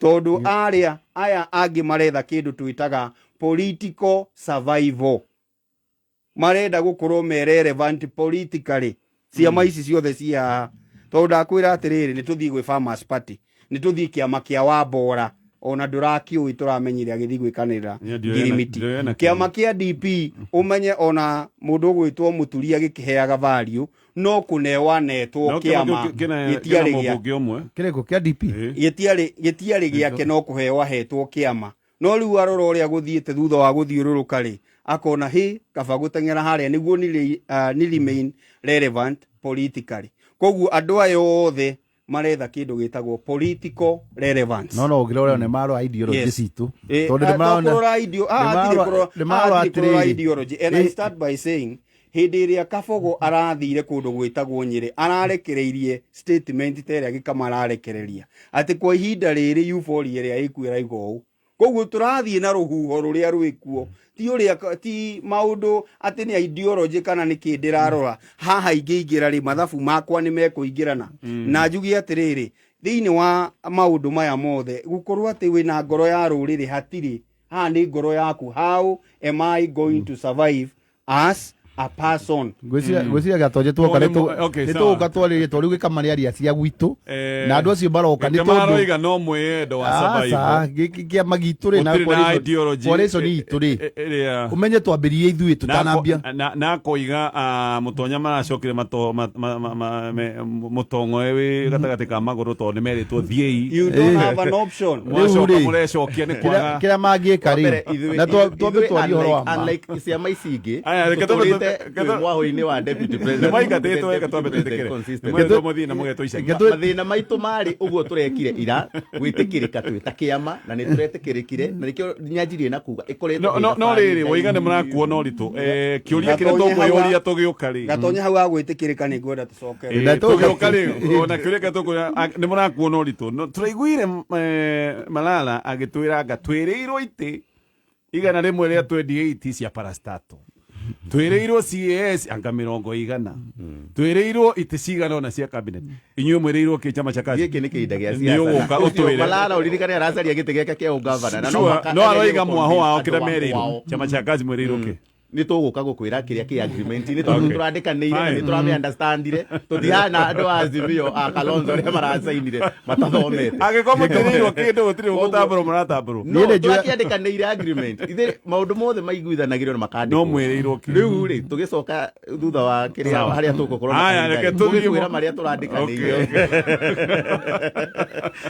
tondũ arĩa aya angĩ maretha kĩndũ twĩtaga political survival, marenda gũkorwo me relevant politically. Ciama ici ciothe ci haha, tondũ ndakwĩra atĩrĩrĩ, nĩ tũthiĩ gwĩ Farmers Party, nĩ tũthiĩ kĩama kĩa Wambora, ona ndũrakĩũĩ, tũramenyire agĩthiĩ gwĩkanĩrĩra Niĩ ndiũĩ ngirimiti. Ndiũĩ na Kĩama kĩa DP, ũmenye ona mũndũ ũgwĩtwo Mũturi agĩkĩheaga value no kũnewa netwo. No kĩama Kĩama kĩu kĩna gĩtiarĩ gĩa mũmbunge ũmwe. Kĩrĩkũ kĩa DP? Gĩtiarĩ gĩake, no kũheo ahetwo kĩama. No rĩu arora ũrĩa gũthiĩte thutha wa gũthiũrũrũka rĩ, akona hĩ kaba gũteng'era harĩa nĩguo ni remain relevant politically. Koguo andũ aya othe maretha kĩndũ gĩtagwo political relevance. No ũngĩrora nĩ marora ideology citũ, tondũ nĩ marona kũrora hatirĩ nĩ marora hatirĩ kũrora atĩrĩrĩ, ideology. And I start by saying, hĩndĩ ĩrĩa Kabogo arathire kũndũ gwĩtagwo Nyĩrĩ, ararekereirie statement ta ĩrĩa Gĩkama ararekereria atĩ kwa ihinda rĩrĩ euphoria ĩrĩa ĩkuo ĩraiga ũũ. Koguo tũrathiĩ na rũhuho rũrĩa rwĩkuo, ti ũrĩa, ti maũndũ atĩ nĩ ideology kana nĩ kĩ ndĩrarora haha. Ingĩingĩra rĩ, mathabu makwa nĩ mekũingĩrana. Na njuge atĩrĩrĩ, thĩinĩ wa maũndũ maya mothe, gũkorwo atĩ wĩna ngoro ya rũrĩrĩ hatirĩ haha, nĩ ngoro yaku. How am I going to survive as a person? Ngwĩciria Gatonye tuoka Okay, nĩ sawa. tũgũka twarĩrie tondũ rĩu gĩkama nĩ aria cia gwitũ na andũ acio maroka nĩ Gĩkama tondũ aroiga no mwĩyendo wa Aca, survival. gĩkĩ kĩama gitũ rĩ na Gũtirĩ na coalition- ideology coalition itũ rĩ, ĩrĩa ũmenye twambĩrĩrie ithuĩ tũtanambia. Na akoiga mũtonya maracokire mũtong'oe wĩ gatagatĩ ka magũrũ tondũ nĩ merĩtwo thiĩi. You don't have an option. Mwacoka Rĩu rĩ, mũrecokia nĩ kwaga kĩrĩa mangĩka Wa mbere, rĩ, ithuĩ- na twambe ithuĩ twarie ũhoro wa ma. Unlike ciama ici ingĩ, Aya, reke twambe tũtũrĩte twĩ mwahũ-inĩ wa deputy president. Nĩ maingatĩtwo, reke twambe Deputy twĩtĩkĩre. president consistent. Nĩ mweretwo mũthiĩ na mũgetwo icagi. Reke Mathĩna maitũ marĩ ũguo tũrekire ira gwĩtĩkĩrĩka twĩ ta kĩama, na nĩ tũretĩkĩrĩkire, na nĩkĩo nyanjirie na kuga ĩkoretwo No ĩ no no thabarĩ rĩrĩ, waiga nĩ mũrakuo na ũritũ. Kĩũria kĩrĩa Gatonye hau tũkwĩyũria tũgĩũka rĩ, Gatonye hau agwĩtĩkĩrĩka nĩ ngwenda tũcokere. Na tũgĩũka rĩ, ona kĩũria kĩrĩa tũkwĩra nĩ mũrakuo na ũritũ. No, tũraiguire Malala agĩtwĩra anga twĩrĩirwo itĩ 128 cia parastato, twĩrĩirwo CAS anga 100, twĩrĩirwo itĩ cigana ona cia cabinet. Inyuĩ mwĩrĩirwo kĩ, chama cha kazi? Gĩkĩ nĩ kĩhinda gĩa Nĩ siasa. ũgũka Ũcio ũtwĩre. Malala ũririkane aracaria gĩtĩ gĩake kĩa ũgavana, na no Sure, mũhaka no agerie aroiga mwaho wao gũ-convince kĩrĩa andũ a merĩirwo kwao. Chama cha kazi mwĩrĩirwo kĩ? Nĩ tũgũka gũkwĩra kĩrĩa kĩ agreement-inĩ tondũ Okay. nĩ tũrandĩkanĩire na Fine. nĩ tũrame understandire. Tũtihana andũ a Azimio a Kalonzo arĩa maracainire matathomete. Angĩkorwo mũtirĩirwo kĩndũ, gũtirĩ gũtambũrwo mũratambũrwo. No Niĩ nĩ njũĩ- tũrakĩandĩkanĩire agreement ithe, maũndũ mothe maiguithanagĩrio na makandĩkwo. No mwĩrĩirwo kĩ? Rĩu rĩ, tũgĩcoka thutha wa kĩrĩa Sawa. harĩa tũgũkorwo na Aya, kahinda reke rĩ, tũthiĩ tũgĩkwĩra marĩa tũrandĩkanĩire.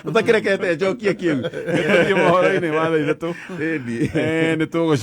Ũtakĩrekete njokie kĩu. Tũthiĩ mohoro-inĩ ma thaa 3. Ĩni. Nĩ tũgũcoka.